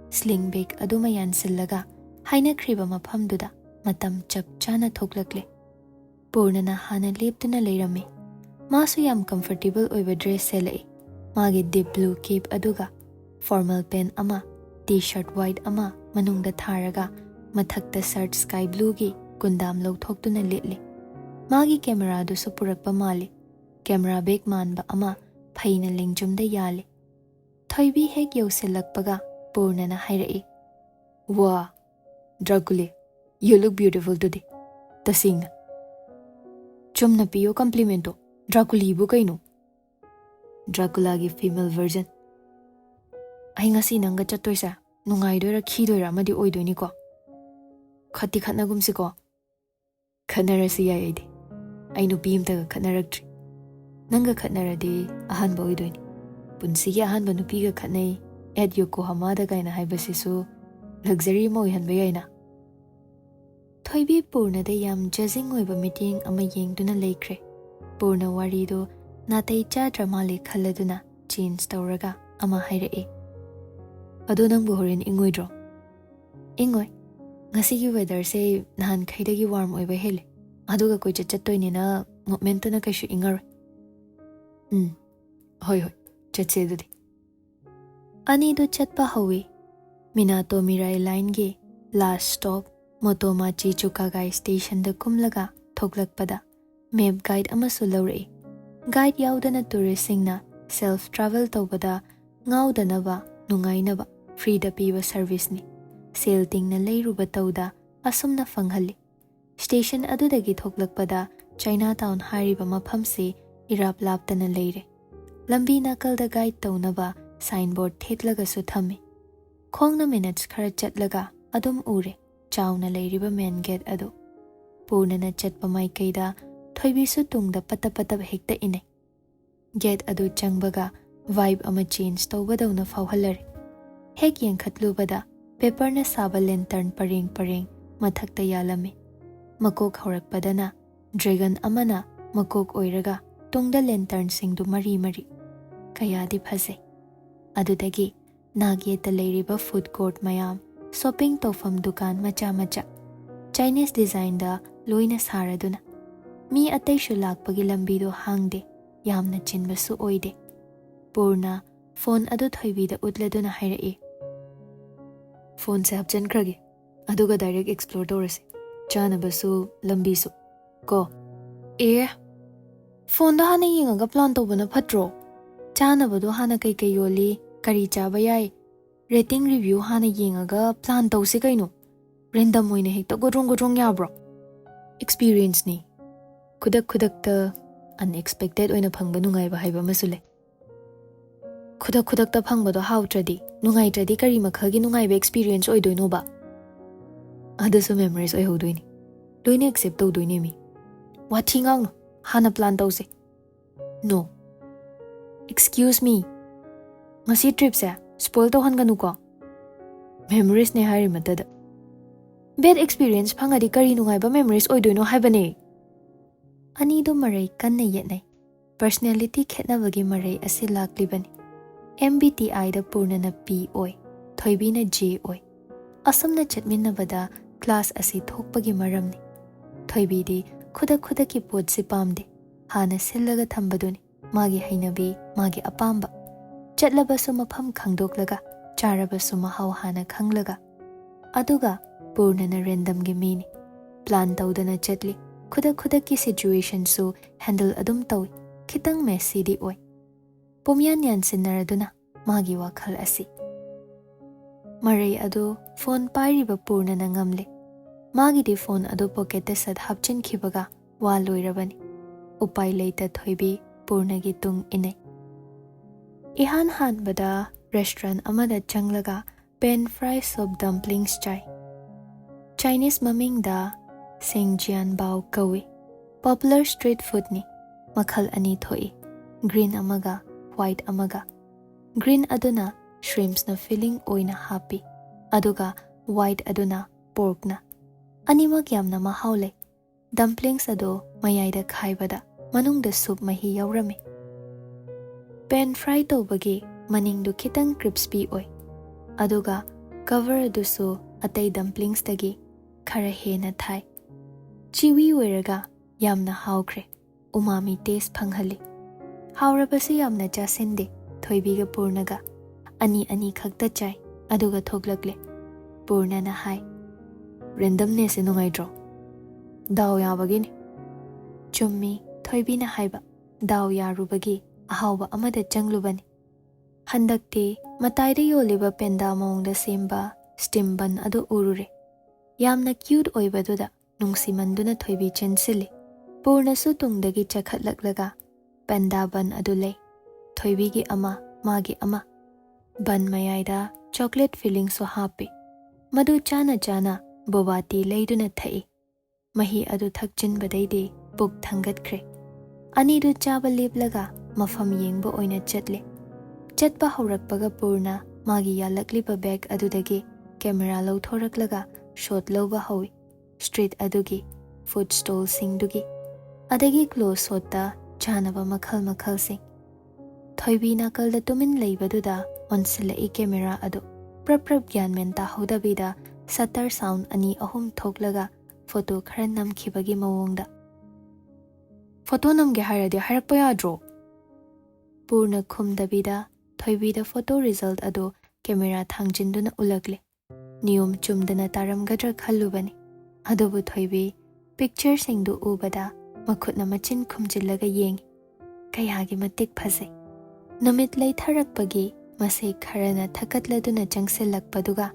Sling bag ꯑꯗꯨꯃ ꯌꯥꯟꯁꯤꯜꯂꯒ ꯍꯥꯏꯅꯈ꯭ꯔꯤꯕ ꯃꯐꯝꯗꯨꯗ ꯃꯇꯝ ꯆꯞ ꯆꯥꯅ ꯊꯣꯛꯂꯛꯂꯦ꯫ ꯄꯨꯔꯅꯅ ꯍꯥꯟꯅ ꯂꯦꯞꯇꯨꯅ ꯂꯩꯔꯝꯃꯤ꯫ ꯃꯥꯁꯨ ꯌꯥꯝ comfortable ꯑꯣꯏꯕ dress ꯁꯦꯠꯂꯛꯏ꯫ ꯃꯥꯒꯤ deep blue cap ꯑꯗꯨꯒ formal pant ꯑꯃ, T-shirt white ꯑꯃ ꯃꯅꯨꯡꯗ ꯊꯥꯔꯒ ꯃꯊꯛꯇ shirt sky blueꯒꯤ ꯀꯨꯟꯗꯥꯝ ꯂꯧꯊꯣꯛꯇꯨꯅ ꯂꯤꯠꯂꯤ꯫ ꯃꯥꯒꯤ cameraꯗꯨꯁꯨ ꯄꯨꯔꯛꯄ ꯃꯥꯜꯂꯤ꯫ Camera bag ꯃꯥꯟꯕ ꯑꯃ ꯐꯩꯅ ꯂꯦꯡꯖꯨꯝꯗ ꯌꯥꯜꯂꯤ꯫ ꯊꯣꯏꯕꯤ ꯍꯦꯛ ꯌꯧꯁꯤꯜꯂꯛꯄꯒ ꯄꯨꯔꯅꯅ ꯍꯥꯏꯔꯛꯏ, "ꯋꯥ, ꯗ꯭ꯔꯥꯀꯨꯂꯤ, you look beautiful today꯫ ꯇꯁꯦꯡꯅ꯫ ꯆꯨꯝꯅ ꯄꯤꯌꯣ complimentꯇꯣ, ꯗ꯭ꯔꯥꯀꯨꯂꯤꯕꯨ ꯀꯩꯅꯣ?" ꯗ꯭ꯔꯥꯀꯨꯂꯥꯒꯤ female version꯫ ꯑꯩ ꯉꯁꯤ ꯅꯪꯒ ꯆꯠꯇꯣꯏꯁꯦ ꯅꯨꯡꯉꯥꯏꯗꯣꯏꯔꯥ ꯈꯤꯗꯣꯏꯔꯥ ꯑꯃꯗꯤ ꯑꯣꯏꯗꯣꯏꯅꯤꯀꯣ꯫ ꯈꯠꯇꯤ ꯈꯠꯅꯒꯨꯝꯁꯤꯀꯣ꯫ ꯈꯠꯅꯔꯁꯨ ꯌꯥꯏ ꯑꯩꯗꯤ꯫ ꯑꯩ ꯅꯨꯄꯤ ꯑꯝꯇꯒ ꯈꯠꯅꯔꯛꯇ꯭ꯔꯤ꯫ ꯅꯪꯒ ꯈꯠꯅꯔꯗꯤ ꯑꯍꯥꯟꯕ ꯑꯣꯏꯗꯣꯏꯅꯤ꯫ ꯄꯨꯟꯁꯤꯒꯤ ꯑꯍꯥꯟꯕ ꯅꯨꯄꯤꯒ ꯈꯠꯅꯩ, at Yokohamaꯗ ꯀꯥꯏꯅ ꯍꯥꯏꯕꯁꯤꯁꯨ luxury ꯑꯃ ꯑꯣꯏꯍꯟꯕ ꯌꯥꯏꯅ꯫ ꯊꯣꯏꯕꯤ ꯄꯨꯔꯅꯗ ꯌꯥꯝ judging ꯑꯣꯏꯕ ꯃꯤꯠꯌꯦꯡ ꯑꯃ ꯌꯦꯡꯗꯨꯅ ꯂꯩꯈ꯭ꯔꯦ꯫ ꯄꯨꯔꯅ ꯋꯥꯔꯤꯗꯨ ꯅꯥꯇꯩ ꯆꯥꯗ꯭ꯔ ꯃꯥꯜꯂꯦ ꯈꯜꯂꯗꯨꯅ change ꯇꯧꯔꯒ ꯑꯃ ꯍꯥꯏꯔꯛꯏ꯫ ꯑꯗꯣ ꯅꯪꯕꯨ ꯍꯣꯔꯦꯟ ꯏꯪꯉꯣꯏꯗ꯭ꯔꯣ? ꯏꯪꯉꯣꯏ꯫ ꯉꯁꯤꯒꯤ weatherꯁꯦ ꯅꯍꯥꯟꯈꯩꯗꯒꯤ warm ꯑꯣꯏꯕ ꯍꯦꯜꯂꯦ꯫ ꯑꯗꯨꯒ ꯀꯣꯏꯆꯠ ꯆꯠꯇꯣꯏꯅꯤꯅ movementꯇꯨꯅ ꯀꯩꯁꯨ ꯏꯪꯉꯔꯣꯏ꯫ ꯎꯝ, ꯍꯣꯏ ꯍꯣꯏ, ꯆꯠꯁꯦ ꯑꯗꯨꯗꯤ꯫ ꯑꯅꯤꯗꯨ ꯆꯠꯄ ꯍꯧꯏ꯫ ꯃꯤꯅꯥꯇꯣ ꯃꯤꯔꯥꯏ lineꯒꯤ last stop ꯃꯣꯇꯣꯃꯥꯆꯤ ꯆꯨꯀꯥꯒꯥꯏ stationꯗ ꯀꯨꯝꯂꯒ ꯊꯣꯛꯂꯛꯄꯗ map guide ꯑꯃꯁꯨ ꯂꯧꯔꯛꯏ꯫ Guide ꯌꯥꯎꯗꯅ touristꯁꯤꯡꯅ self travel ꯇꯧꯕꯗ ꯉꯥꯎꯗꯅꯕ, ꯅꯨꯡꯉꯥꯏꯅꯕ freeꯗ ꯄꯤꯕ serviceꯅꯤ꯫ ꯁꯦꯜ ꯇꯤꯡꯅ ꯂꯩꯔꯨꯕ ꯇꯧꯗ ꯑꯁꯨꯝꯅ ꯐꯪꯍꯜꯂꯤ꯫ Station ꯑꯗꯨꯗꯒꯤ ꯊꯣꯛꯂꯛꯄꯗ Chinatown ꯍꯥꯏꯔꯤꯕ ꯃꯐꯝꯁꯤ ꯏꯔꯥꯞ ꯂꯥꯞꯇꯅ ꯂꯩꯔꯦ꯫ ꯂꯝꯕꯤ ꯅꯥꯀꯜꯗ guide ꯇꯧꯅꯕ signboard ꯊꯦꯠꯂꯒꯁꯨ ꯊꯝꯃꯤ꯫ ꯈꯣꯡꯅ minutes ꯈꯔ ꯆꯠꯂꯒ ꯑꯗꯨꯝ ꯎꯔꯦ ꯆꯥꯎꯅ ꯂꯩꯔꯤꯕ main gate ꯑꯗꯨ꯫ ꯄꯨꯔꯅꯅ ꯆꯠꯄ ꯃꯥꯏꯀꯩꯗ ꯊꯣꯏꯕꯤꯁꯨ ꯇꯨꯡꯗ ꯄꯇꯞ ꯄꯇꯞ ꯍꯦꯛꯇ ꯏꯟꯅꯩ꯫ Gate ꯑꯗꯨ ꯆꯪꯕꯒ vibe ꯑꯃ change ꯇꯧꯕꯗꯧꯅ ꯐꯥꯎꯍꯜꯂꯔꯦ꯫ ꯍꯦꯛ ꯌꯦꯡꯈꯠꯂꯨꯕꯗ paperꯅ ꯁꯥꯕ lantern ꯄꯔꯦꯡ ꯄꯔꯦꯡ ꯃꯊꯛꯇ ꯌꯥꯜꯂꯝꯃꯤ꯫ ꯃꯀꯣꯛ ꯍꯧꯔꯛꯄꯗꯅ dragon ꯑꯃꯅ ꯃꯀꯣꯛ ꯑꯣꯏꯔꯒ ꯇꯨꯡꯗ lanternꯁꯤꯡꯗꯨ ꯃꯔꯤ ꯃꯔꯤ꯫ ꯀꯌꯥꯗꯤ ꯐꯖꯩ꯫ ꯑꯗꯨꯗꯒꯤ ꯅꯥꯛꯌꯦꯠꯇ ꯂꯩꯔꯤꯕ food court ꯃꯌꯥꯝ, shopping ꯇꯧꯐꯝ ꯗꯨꯀꯥꯟ ꯃꯆꯥ ꯃꯆꯥ, Chinese designꯗ ꯂꯣꯏꯅ ꯁꯥꯔꯗꯨꯅ꯫ ꯃꯤ ꯑꯇꯩꯁꯨ ꯂꯥꯛꯄꯒꯤ ꯂꯝꯕꯤꯗꯣ ꯍꯥꯡꯗꯦ, ꯌꯥꯝꯅ ꯆꯤꯟꯕꯁꯨ ꯑꯣꯏꯗꯦ꯫ ꯄꯨꯔꯅ phone ꯑꯗꯨ ꯊꯣꯏꯕꯤꯗ ꯎꯠꯂꯗꯨꯅ ꯍꯥꯏꯔꯛꯏ, "Phoneꯁꯦ ꯍꯥꯞꯆꯤꯟꯈ꯭ꯔꯒꯦ, ꯑꯗꯨꯒ direct explore ꯇꯧꯔꯁꯦ꯫ ꯆꯥꯅꯕꯁꯨ, ꯂꯝꯕꯤꯁꯨ꯫ ꯀꯣ?" "ꯑꯦ, phoneꯗ ꯍꯥꯟꯅ ꯌꯦꯡꯉꯒ plan ꯇꯧꯕꯅ ꯐꯠꯇ꯭ꯔꯣ? ꯆꯥꯅꯕꯗꯣ ꯍꯥꯟꯅ ꯀꯩꯀꯩ ꯌꯣꯜꯂꯤ, ꯀꯔꯤ ꯆꯥꯕ ꯌꯥꯏ, rating review ꯍꯥꯟꯅ ꯌꯦꯡꯉꯒ plan ꯇꯧꯁꯤ ꯀꯩꯅꯣ꯫ Random ꯑꯣꯏꯅ ꯍꯦꯛꯇ ꯒꯣꯗ꯭ꯔꯣꯡ ꯒꯣꯗ꯭ꯔꯣꯡ ꯌꯥꯕ꯭ꯔꯣ?" "Experienceꯅꯤ꯫ ꯈꯨꯗꯛ ꯈꯨꯗꯛꯇ unexpected ꯑꯣꯏꯅ ꯐꯪꯕ ꯅꯨꯡꯉꯥꯏꯕ ꯍꯥꯏꯕ ꯑꯃꯁꯨ ꯂꯩ꯫ ꯈꯨꯗꯛ ꯈꯨꯗꯛꯇ ꯐꯪꯕꯗꯣ ꯍꯥꯎꯇ꯭ꯔꯗꯤ, ꯅꯨꯡꯉꯥꯏꯇ꯭ꯔꯗꯤ ꯀꯔꯤ ꯃꯈꯜꯒꯤ ꯅꯨꯡꯉꯥꯏꯕ experience ꯑꯣꯏꯗꯣꯏꯅꯣꯕ? ꯑꯗꯨꯁꯨ memories ꯑꯣꯏꯍꯧꯗꯣꯏꯅꯤ꯫ ꯂꯣꯏꯅ accept ꯇꯧꯗꯣꯏꯅꯦ ꯃꯤ꯫ ꯋꯥꯊꯤ ꯉꯥꯡꯅꯨ, ꯍꯥꯟꯅ plan ꯇꯧꯁꯦ꯫" "No꯫ Excuse me꯫ ꯉꯁꯤ tripꯁꯦ spoil ꯇꯧꯍꯟꯒꯅꯨꯀꯣ꯫ Memoriesꯅꯦ ꯍꯥꯏꯔꯤꯃꯇꯗ꯫ Bad experience ꯐꯪꯉꯗꯤ ꯀꯔꯤ ꯅꯨꯡꯉꯥꯏꯕ memories ꯑꯣꯏꯗꯣꯏꯅꯣ ꯍꯥꯏꯕꯅꯦ?" ꯑꯅꯤꯗꯨ ꯃꯔꯩ ꯀꯟꯅ ꯌꯦꯠꯅꯩ꯫ Personality ꯈꯦꯠꯅꯕꯒꯤ ꯃꯔꯩ ꯑꯁꯤ ꯂꯥꯛꯂꯤꯕꯅꯤ꯫ MBTIꯗ ꯄꯨꯔꯅꯅ P ꯑꯣꯏ꯫ ꯊꯣꯏꯕꯤꯅ J ꯑꯣꯏ꯫ ꯑꯁꯨꯝꯅ ꯆꯠꯃꯤꯟꯅꯕꯗ class ꯑꯁꯤ ꯊꯣꯛꯄꯒꯤ ꯃꯔꯝꯅꯤ꯫ ꯊꯣꯏꯕꯤꯗꯤ ꯈꯨꯗꯛ ꯈꯨꯗꯛꯀꯤ ꯄꯣꯠꯁꯤ ꯄꯥꯝꯗꯦ, ꯍꯥꯟꯅ ꯁꯤꯜꯂꯒ ꯊꯝꯕꯗꯨꯅꯤ ꯃꯥꯒꯤ ꯍꯩꯅꯕꯤ, ꯃꯥꯒꯤ ꯑꯄꯥꯝꯕ꯫ ꯆꯠꯂꯕꯁꯨ ꯃꯐꯝ ꯈꯪꯗꯣꯛꯂꯒ, ꯆꯥꯔꯕꯁꯨ ꯃꯍꯥꯎ ꯍꯥꯟꯅ ꯈꯪꯂꯒ꯫ ꯑꯗꯨꯒ ꯄꯨꯔꯅꯅ randomꯒꯤ ꯃꯤꯅꯤ꯫ Plan ꯇꯧꯗꯅ ꯆꯠꯂꯤ꯫ ꯈꯨꯗꯛ ꯈꯨꯗꯛꯀꯤ situationꯁꯨ handle ꯑꯗꯨꯝ ꯇꯧꯏ꯫ ꯈꯤꯇꯪ messyꯗꯤ ꯑꯣꯏ꯫ ꯄꯨꯝꯌꯥꯟ ꯌꯥꯟꯁꯤꯟꯅꯔꯗꯨꯅ ꯃꯥꯒꯤ ꯋꯥꯈꯜ ꯑꯁꯤ꯫ ꯃꯔꯩ ꯑꯗꯨ phone ꯄꯥꯏꯔꯤꯕ ꯄꯨꯔꯅꯅ ꯉꯝꯂꯦ꯫ ꯃꯥꯒꯤꯗꯤ phone ꯑꯗꯨ pocketꯇ ꯁꯠ ꯍꯥꯞꯆꯤꯟꯈꯤꯕꯒ ꯋꯥ ꯂꯣꯏꯔꯕꯅꯤ꯫ ꯎꯄꯥꯏ ꯂꯩꯇ ꯊꯣꯏꯕꯤ ꯄꯨꯔꯅꯒꯤ ꯇꯨꯡ ꯏꯟꯅꯩ꯫ ꯏꯍꯥꯟ ꯍꯥꯟꯕꯗ restaurant ꯑꯃꯗ ꯆꯪꯂꯒ pan fry soup dumplings ꯆꯥꯏ꯫ Chinese ꯃꯃꯤꯡꯗ ꯁꯦꯡꯖꯤꯌꯥꯟꯕꯥꯎ ꯀꯧꯏ꯫ Popular street foodꯅꯤ꯫ ꯃꯈꯜ ꯑꯅꯤ ꯊꯣꯛꯏ, green ꯑꯃꯒ white ꯑꯃꯒ꯫ Green ꯑꯗꯨꯅ shrimpsꯅ filling ꯑꯣꯏꯅ ꯍꯥꯞꯄꯤ, ꯑꯗꯨꯒ white ꯑꯗꯨꯅ porkꯅ꯫ ꯑꯅꯤꯃꯛ ꯌꯥꯝꯅ ꯃꯍꯥꯎ ꯂꯩ꯫ Dumplings ꯑꯗꯨ ꯃꯌꯥꯏꯗ ꯈꯥꯏꯕꯗ ꯃꯅꯨꯡꯗ soup ꯃꯍꯤ ꯌꯥꯎꯔꯝꯃꯤ꯫ Pan fry ꯇꯧꯕꯒꯤ ꯃꯅꯤꯡꯗꯨ ꯈꯤꯇꯪ crispy ꯑꯣꯏ, ꯑꯗꯨꯒ cover ꯑꯗꯨꯁꯨ ꯑꯇꯩ dumplingsꯇꯒꯤ ꯈꯔ ꯍꯦꯟꯅ ꯊꯥꯏ꯫ Chewy ꯑꯣꯏꯔꯒ ꯌꯥꯝꯅ ꯍꯥꯎꯈ꯭ꯔꯦ꯫ Umami taste ꯐꯪꯍꯜꯂꯤ꯫ ꯍꯥꯎꯔꯕꯁꯨ ꯌꯥꯝꯅ ꯆꯥꯁꯤꯟꯗꯦ ꯊꯣꯏꯕꯤꯒ ꯄꯨꯔꯅꯒ꯫ ꯑꯅꯤ ꯑꯅꯤ ꯈꯛꯇ ꯆꯥꯏ, ꯑꯗꯨꯒ ꯊꯣꯛꯂꯛꯂꯦ꯫ ꯄꯨꯔꯅꯅ ꯍꯥꯏ, "Randomnessꯁꯦ ꯅꯨꯡꯉꯥꯏꯇ꯭ꯔꯣ? ꯗꯥꯎ ꯌꯥꯕꯒꯤꯅꯤ꯫" ꯆꯨꯝꯃꯤ, ꯊꯣꯏꯕꯤꯅ ꯍꯥꯏꯕ, ꯗꯥꯎ ꯌꯥꯔꯨꯕꯒꯤ ꯑꯍꯥꯎꯕ ꯑꯃꯗ ꯆꯪꯂꯨꯕꯅꯤ꯫ ꯍꯟꯗꯛꯇꯤ ꯃꯇꯥꯏꯗ ꯌꯣꯜꯂꯤꯕ panda ꯃꯑꯣꯡꯗ ꯁꯦꯝꯕ steam bun ꯑꯗꯨ ꯎꯔꯨꯔꯦ꯫ ꯌꯥꯝꯅ cute ꯑꯣꯏꯕꯗꯨꯗ ꯅꯨꯡꯁꯤꯃꯟꯗꯨꯅ ꯊꯣꯏꯕꯤ ꯆꯦꯟꯁꯤꯜꯂꯤ꯫ ꯄꯨꯔꯅꯁꯨ ꯇꯨꯡꯗꯒꯤ ꯆꯈꯠꯂꯛꯂꯒ panda bun ꯑꯗꯨ ꯂꯩ꯫ ꯊꯣꯏꯕꯤꯒꯤ ꯑꯃ, ꯃꯥꯒꯤ ꯑꯃ꯫ Bun ꯃꯌꯥꯏꯗ chocolate fillingꯁꯨ ꯍꯥꯞꯄꯤ꯫ ꯃꯗꯨ ꯆꯥꯅ ꯆꯥꯅ boba tea ꯂꯩꯗꯨꯅ ꯊꯛꯏ꯫ ꯃꯍꯤ ꯑꯗꯨ ꯊꯛꯆꯤꯟꯕꯗꯩꯗꯤ ꯄꯨꯛ ꯊꯪꯒꯠꯈ꯭ꯔꯦ꯫ ꯑꯅꯤꯗꯨ ꯆꯥꯕ ꯂꯦꯞꯂꯒ ꯃꯐꯝ ꯌꯦꯡꯕ ꯑꯣꯏꯅ ꯆꯠꯂꯦ꯫ ꯆꯠꯄ ꯍꯧꯔꯛꯄꯒ ꯄꯨꯔꯅ ꯃꯥꯒꯤ ꯌꯥꯜꯂꯛꯂꯤꯕ bag ꯑꯗꯨꯗꯒꯤ camera ꯂꯧꯊꯣꯔꯛꯂꯒ shot ꯂꯧꯕ ꯍꯧꯏ꯫ Street ꯑꯗꯨꯒꯤ, food stallꯁꯤꯡꯗꯨꯒꯤ, ꯑꯗꯒꯤ close shotꯇ ꯆꯥꯅꯕ ꯃꯈꯜ ꯃꯈꯜꯁꯤꯡ꯫ ꯊꯣꯏꯕꯤ ꯅꯥꯀꯜꯗ ꯇꯨꯃꯤꯟ ꯂꯩꯕꯗꯨꯗ ꯑꯣꯟꯁꯤꯜꯂꯛꯏ camera ꯑꯗꯨ꯫ ꯄ꯭ꯔꯞ ꯄ꯭ꯔꯞ ꯒ꯭ꯌꯥꯟ ꯃꯦꯟ ꯇꯥꯍꯧꯗꯕꯤꯗ shutter sound ꯑꯅꯤ ꯑꯍꯨꯝ ꯊꯣꯛꯂꯒ ꯐꯣꯇꯣ ꯈꯔ ꯅꯝꯈꯤꯕꯒꯤ ꯃꯑꯣꯡꯗ꯫ "ꯐꯣꯇꯣ ꯅꯝꯒꯦ ꯍꯥꯏꯔꯗꯤ ꯍꯥꯏꯔꯛꯄ ꯌꯥꯗ꯭ꯔꯣ?" ꯄꯨꯔꯅ ꯈꯨꯝꯗꯕꯤꯗ ꯊꯣꯏꯕꯤꯗ ꯐꯣꯇꯣ result ꯑꯗꯨ ꯀꯦꯃꯦꯔꯥ ꯊꯥꯡꯖꯤꯟꯗꯨꯅ ꯎꯠꯂꯛꯂꯦ꯫ ꯅꯤꯌꯣꯝ ꯆꯨꯝꯗꯅ ꯇꯥꯔꯝꯒꯗ꯭ꯔꯥ ꯈꯜꯂꯨꯕꯅꯤ꯫ ꯑꯗꯨꯕꯨ ꯊꯣꯏꯕꯤ pictureꯁꯤꯡꯗꯨ ꯎꯕꯗ ꯃꯈꯨꯠꯅ ꯃꯆꯤꯟ ꯈꯨꯝꯖꯤꯜꯂꯒ ꯌꯦꯡꯉꯤ꯫ ꯀꯌꯥꯒꯤ ꯃꯇꯤꯛ ꯐꯖꯩ! ꯅꯨꯃꯤꯠ ꯂꯩꯊꯔꯛꯄꯒꯤ ꯃꯁꯦꯛ ꯈꯔꯅ ꯊꯛꯀꯠꯂꯗꯨꯅ ꯆꯪꯁꯤꯜꯂꯛꯄꯗꯨꯒ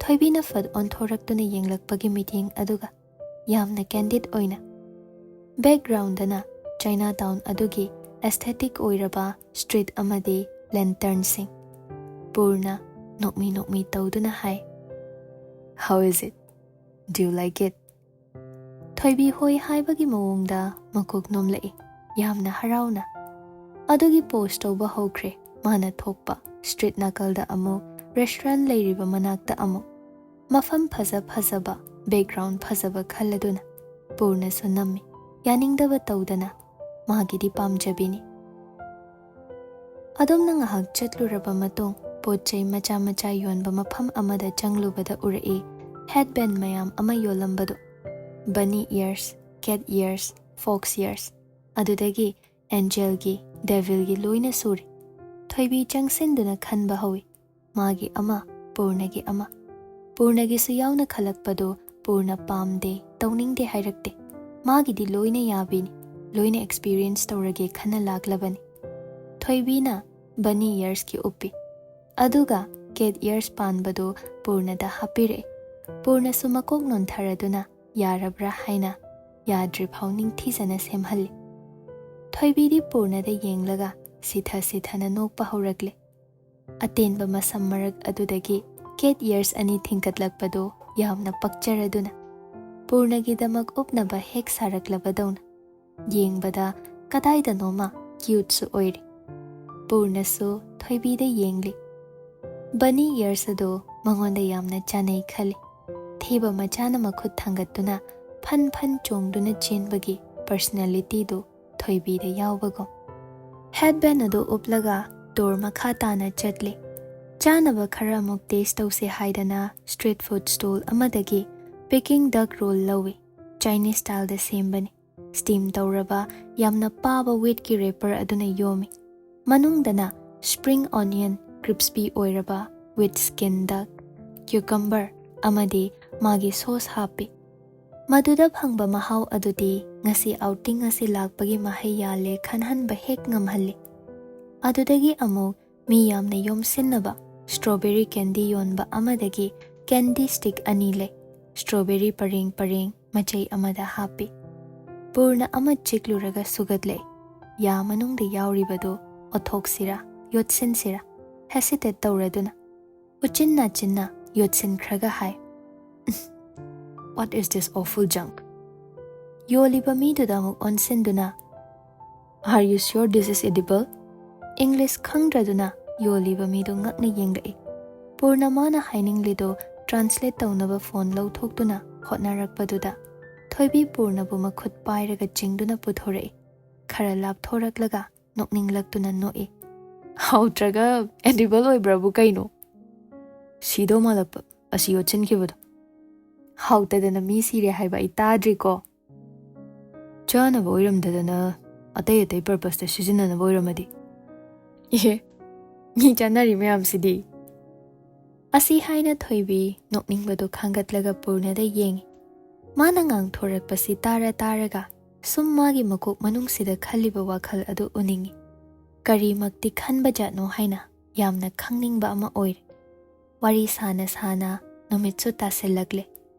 ꯊꯣꯏꯕꯤꯅ ꯐꯠ ꯑꯣꯟꯊꯣꯔꯛꯇꯨꯅ ꯌꯦꯡꯂꯛꯄꯒꯤ ꯃꯤꯠꯌꯦꯡ ꯑꯗꯨꯒ ꯌꯥꯝꯅ candid ꯑꯣꯏꯅ꯫ Backgroundꯗꯅ Chinatown ꯑꯗꯨꯒꯤ aesthetic ꯑꯣꯏꯔꯕ street ꯑꯃꯗꯤ lanternꯁꯤꯡ꯫ ꯄꯨꯔꯅ ꯅꯣꯛꯃꯤ ꯅꯣꯛꯃꯤ ꯇꯧꯗꯨꯅ ꯍꯥꯏ, "How is it? Do you like it?" ꯊꯣꯏꯕꯤ ꯍꯣꯏ ꯍꯥꯏꯕꯒꯤ ꯃꯑꯣꯡꯗ ꯃꯀꯣꯛ ꯅꯣꯝꯂꯛꯏ, ꯌꯥꯝꯅ ꯍꯔꯥꯎꯅ꯫ ꯑꯗꯨꯒꯤ pose ꯇꯧꯕ ꯍꯧꯈ꯭ꯔꯦ꯫ ꯃꯥꯅ ꯊꯣꯛꯄ street ꯅꯥꯀꯜꯗ ꯑꯃꯨꯛ restaurant ꯂꯩꯔꯤꯕ ꯃꯅꯥꯛꯇ ꯑꯃꯨꯛ꯫ ꯃꯐꯝ ꯐꯖ ꯐꯖꯕ, background ꯐꯖꯕ ꯈꯜꯂꯗꯨꯅ ꯄꯨꯔꯅꯁꯨ ꯅꯝꯃꯤ꯫ ꯌꯥꯅꯤꯡꯗꯕ ꯇꯧꯗꯅ, ꯃꯥꯒꯤꯗꯤ ꯄꯥꯝꯖꯕꯤꯅꯤ꯫ ꯑꯗꯨꯝꯅ ꯉꯥꯏꯍꯥꯛ ꯆꯠꯂꯨꯔꯕ ꯃꯇꯨꯡ, ꯄꯣꯠ ꯆꯩ ꯃꯆꯥ ꯃꯆꯥ ꯌꯣꯟꯕ ꯃꯐꯝ ꯑꯃꯗ ꯆꯪꯂꯨꯕꯗ ꯎꯔꯛꯏ headband ꯃꯌꯥꯝ ꯑꯃ ꯌꯣꯜꯂꯝꯕꯗꯨ꯫ Bunny ears, cat ears, fox ears, ꯑꯗꯨꯗꯒꯤ angelꯒꯤ, devilꯒꯤ ꯂꯣꯏꯅ ꯁꯨꯔꯤ꯫ ꯊꯣꯏꯕꯤ ꯆꯪꯁꯤꯟꯗꯨꯅ ꯈꯟꯕ ꯍꯧꯏ꯫ ꯃꯥꯒꯤ ꯑꯃ, ꯄꯨꯔꯅꯒꯤ ꯑꯃ꯫ ꯄꯨꯔꯅꯒꯤꯁꯨ ꯌꯥꯎꯅ ꯈꯜꯂꯛꯄꯗꯨ ꯄꯨꯔꯅ ꯄꯥꯝꯗꯦ, ꯇꯧꯅꯤꯡꯗꯦ ꯍꯥꯏꯔꯛꯇꯦ꯫ ꯃꯥꯒꯤꯗꯤ ꯂꯣꯏꯅ ꯌꯥꯕꯤꯅꯤ, ꯂꯣꯏꯅ experience ꯇꯧꯔꯒꯦ ꯈꯟꯅ ꯂꯥꯛꯂꯕꯅꯤ꯫ ꯊꯣꯏꯕꯤꯅ bunny earsꯀꯤ ꯎꯞꯄꯤ꯫ ꯑꯗꯨꯒ cat ears ꯄꯥꯟꯕꯗꯨ ꯄꯨꯔꯅꯗ ꯍꯥꯞꯄꯤꯔꯛꯏ꯫ ꯄꯨꯔꯅꯁꯨ ꯃꯀꯣꯛ ꯅꯣꯟꯊꯔꯗꯨꯅ ꯌꯥꯔꯕ꯭ꯔꯥ ꯍꯥꯏꯅ ꯌꯥꯗ꯭ꯔꯤꯐꯥꯎ ꯅꯤꯡꯊꯤꯖꯅ ꯁꯦꯝꯍꯜꯂꯤ꯫ ꯊꯣꯏꯕꯤꯗꯤ ꯄꯨꯔꯅꯗ ꯌꯦꯡꯂꯒ ꯁꯤꯊ ꯁꯤꯊꯅ ꯅꯣꯛꯄ ꯍꯧꯔꯛꯂꯦ꯫ ꯑꯇꯦꯟꯕ ꯃꯁꯝ ꯃꯔꯛ ꯑꯗꯨꯗꯒꯤ cat ears ꯑꯅꯤ ꯊꯤꯡꯒꯠꯂꯛꯄꯗꯨ ꯌꯥꯝꯅ ꯄꯛꯆꯔꯗꯨꯅ ꯄꯨꯔꯅꯒꯤꯗꯃꯛ ꯎꯞꯅꯕ ꯍꯦꯛ ꯁꯥꯔꯛꯂꯕꯗꯧꯅ꯫ ꯌꯦꯡꯕꯗ ꯀꯗꯥꯏꯗꯅꯣꯃ cuteꯁꯨ ꯑꯣꯏꯔꯤ꯫ ꯄꯨꯔꯅꯁꯨ ꯊꯣꯏꯕꯤꯗ ꯌꯦꯡꯂꯤ꯫ Bunny ears ꯑꯗꯨ ꯃꯉꯣꯟꯗ ꯌꯥꯝꯅ ꯆꯥꯅꯩ ꯈꯜꯂꯤ꯫ ꯊꯦꯕ ꯃꯆꯥꯅ ꯃꯈꯨꯠ ꯊꯥꯡꯒꯠꯇꯨꯅ ꯐꯟ ꯐꯟ ꯆꯣꯡꯗꯨꯅ ꯆꯦꯟꯕꯒꯤ personalityꯗꯨ ꯊꯣꯏꯕꯤꯗ ꯌꯥꯎꯕꯒꯨꯝ꯫ Headband ꯑꯗꯨ ꯎꯞꯂꯒ door ꯃꯈꯥ ꯇꯥꯅ ꯆꯠꯂꯤ꯫ ꯆꯥꯅꯕ ꯈꯔ ꯑꯃꯨꯛ ꯇꯦꯁ ꯇꯧꯁꯦ ꯍꯥꯏꯗꯅ ꯁ꯭ꯇ꯭ꯔꯤꯠ ꯐꯨꯗ ꯁ꯭ꯇꯣꯜ ꯑꯃꯗꯒꯤ ꯄꯦꯀꯤꯡ ꯗꯛ ꯔꯣꯜ ꯂꯧꯏ꯫ ꯆꯥꯏꯅꯤꯁ ꯁ꯭ꯇꯥꯏꯜꯗ ꯁꯦꯝꯕꯅꯤ꯫ ꯁ꯭ꯇꯤꯝ ꯇꯧꯔꯕ, ꯌꯥꯝꯅ ꯄꯥꯕ ꯋꯤꯠꯀꯤ ꯔꯦꯄꯔ ꯑꯗꯨꯅ ꯌꯣꯝꯃꯤ꯫ ꯃꯅꯨꯡꯗꯅ ꯁ꯭ꯄ꯭ꯔꯤꯡ ꯑꯣꯅꯤꯌꯟ, ꯀ꯭ꯔꯤꯁꯄꯤ ꯑꯣꯏꯔꯕ, ꯋꯤꯠ ꯁ꯭ꯀꯤꯟ ꯗꯛ, ꯀ꯭ꯌꯨꯀꯝꯕꯔ ꯑꯃꯗꯤ ꯃꯥꯒꯤ ꯁꯣꯁ ꯍꯥꯞꯄꯤ꯫ ꯃꯗꯨꯗ ꯐꯪꯕ ꯃꯍꯥꯎ ꯑꯗꯨꯗꯤ ꯉꯁꯤ ꯑꯥꯎꯇꯤꯡ ꯑꯁꯤ ꯂꯥꯛꯄꯒꯤ ꯃꯍꯩ ꯌꯥꯜꯂꯦ ꯈꯟꯍꯟꯕ ꯍꯦꯛ ꯉꯝꯍꯜꯂꯤ꯫ ꯑꯗꯨꯗꯒꯤ ꯑꯃꯨꯛ ꯃꯤ ꯌꯥꯝꯅ ꯌꯣꯝꯁꯤꯟꯅꯕ ꯁ꯭ꯇ꯭ꯔꯣꯕꯦꯔꯤ ꯀꯦꯟꯗꯤ ꯌꯣꯟꯕ ꯑꯃꯗꯒꯤ ꯀꯦꯟꯗꯤ ꯁ꯭ꯇꯤꯛ ꯑꯅꯤ ꯂꯩ꯫ ꯁ꯭ꯇ꯭ꯔꯣꯕꯦꯔꯤ ꯄꯔꯦꯡ ꯄꯔꯦꯡ ꯃꯆꯩ ꯑꯃꯗ ꯍꯥꯞꯄꯤ꯫ ꯄꯨꯔꯅ ꯑꯃ ꯆꯤꯛꯂꯨꯔꯒ ꯁꯨꯒꯠꯂꯦ꯫ ꯌꯥ ꯃꯅꯨꯡꯗ ꯌꯥꯎꯔꯤꯕꯗꯨ ꯑꯣꯠꯊꯣꯛꯁꯤꯔꯥ, ꯌꯣꯠꯁꯤꯟꯁꯤꯔꯥ, ꯍꯦꯁꯤꯇꯦꯠ ꯇꯧꯔꯗꯨꯅ ꯎꯆꯤꯟ ꯅꯥꯆꯤꯟꯅ ꯌꯣꯠꯁꯤꯟꯈ꯭ꯔꯒ ꯍꯥꯏ, "What is this awful junk?" ꯌꯣꯜꯂꯤꯕ ꯃꯤꯗꯨꯗ ꯑꯃꯨꯛ ꯑꯣꯟꯁꯤꯟꯗꯨꯅ, "Are you sure this is edible?" English ꯈꯪꯗ꯭ꯔꯗꯨꯅ ꯌꯣꯜꯂꯤꯕ ꯃꯤꯗꯨ ꯉꯛꯅ ꯌꯦꯡꯂꯛꯏ꯫ ꯄꯨꯔꯅ ꯃꯥꯅ ꯍꯥꯏꯅꯤꯡꯂꯤꯗꯨ ꯇ꯭ꯔꯥꯟꯁꯂꯦꯠ ꯇꯧꯅꯕ ꯐꯣꯟ ꯂꯧꯊꯣꯛꯇꯨꯅ ꯍꯣꯠꯅꯔꯛꯄꯗꯨꯗ ꯊꯣꯏꯕꯤ ꯄꯨꯔꯅꯕꯨ ꯃꯈꯨꯠ ꯄꯥꯏꯔꯒ ꯆꯤꯡꯗꯨꯅ ꯄꯨꯊꯣꯔꯛꯏ꯫ ꯈꯔ ꯂꯥꯞꯊꯣꯔꯛꯂꯒ ꯅꯣꯛꯅꯤꯡꯂꯛꯇꯨꯅ ꯅꯣꯛꯏ꯫ "ꯍꯥꯎꯇ꯭ꯔꯒ ꯑꯦꯗꯤꯕꯜ ꯑꯣꯏꯕ꯭ꯔꯕꯨ ꯀꯩꯅꯣ? ꯁꯤꯗꯧ ꯃꯥꯜꯂꯛꯄ ꯑꯁꯤ ꯌꯣꯠꯁꯤꯟꯈꯤꯕꯗꯣ꯫ ꯍꯥꯎꯇꯗꯅ ꯃꯤ ꯁꯤꯔꯦ ꯍꯥꯏꯕ ꯑꯩ ꯇꯥꯗ꯭ꯔꯤꯀꯣ꯫ ꯆꯥꯅꯕ ꯑꯣꯏꯔꯝꯗꯗꯅ ꯑꯇꯩ ꯑꯇꯩ ꯄꯔꯄꯁꯇ ꯁꯤꯖꯤꯟꯅꯅꯕ ꯑꯣꯏꯔꯝꯃꯗꯤ?" "ꯑꯦ, ꯃꯤ ꯆꯥꯅꯔꯤ ꯃꯌꯥꯝꯁꯤꯗꯤ?" ꯑꯁꯤ ꯍꯥꯏꯅ ꯊꯣꯏꯕꯤ ꯅꯣꯛꯅꯤꯡꯕꯗꯨ ꯈꯥꯡꯒꯠꯂꯒ ꯄꯨꯔꯅꯗ ꯌꯦꯡꯏ꯫ ꯃꯥꯅ ꯉꯥꯡꯊꯣꯔꯛꯄꯁꯤ ꯇꯥꯔ ꯇꯥꯔꯒ ꯁꯨꯝ ꯃꯥꯒꯤ ꯃꯀꯣꯛ ꯃꯅꯨꯡꯁꯤꯗ ꯈꯜꯂꯤꯕ ꯋꯥꯈꯜ ꯑꯗꯨ ꯎꯅꯤꯡꯏ꯫ ꯀꯔꯤꯃꯛꯇꯤ ꯈꯟꯕ ꯖꯥꯠꯅꯣ ꯍꯥꯏꯅ ꯌꯥꯝꯅ ꯈꯪꯅꯤꯡꯕ ꯑꯃ ꯑꯣꯏꯔꯦ꯫ ꯋꯥꯔꯤ ꯁꯥꯅ ꯁꯥꯅ ꯅꯨꯃꯤꯠꯁꯨ ꯇꯥꯁꯤꯜꯂꯛꯂꯦ꯫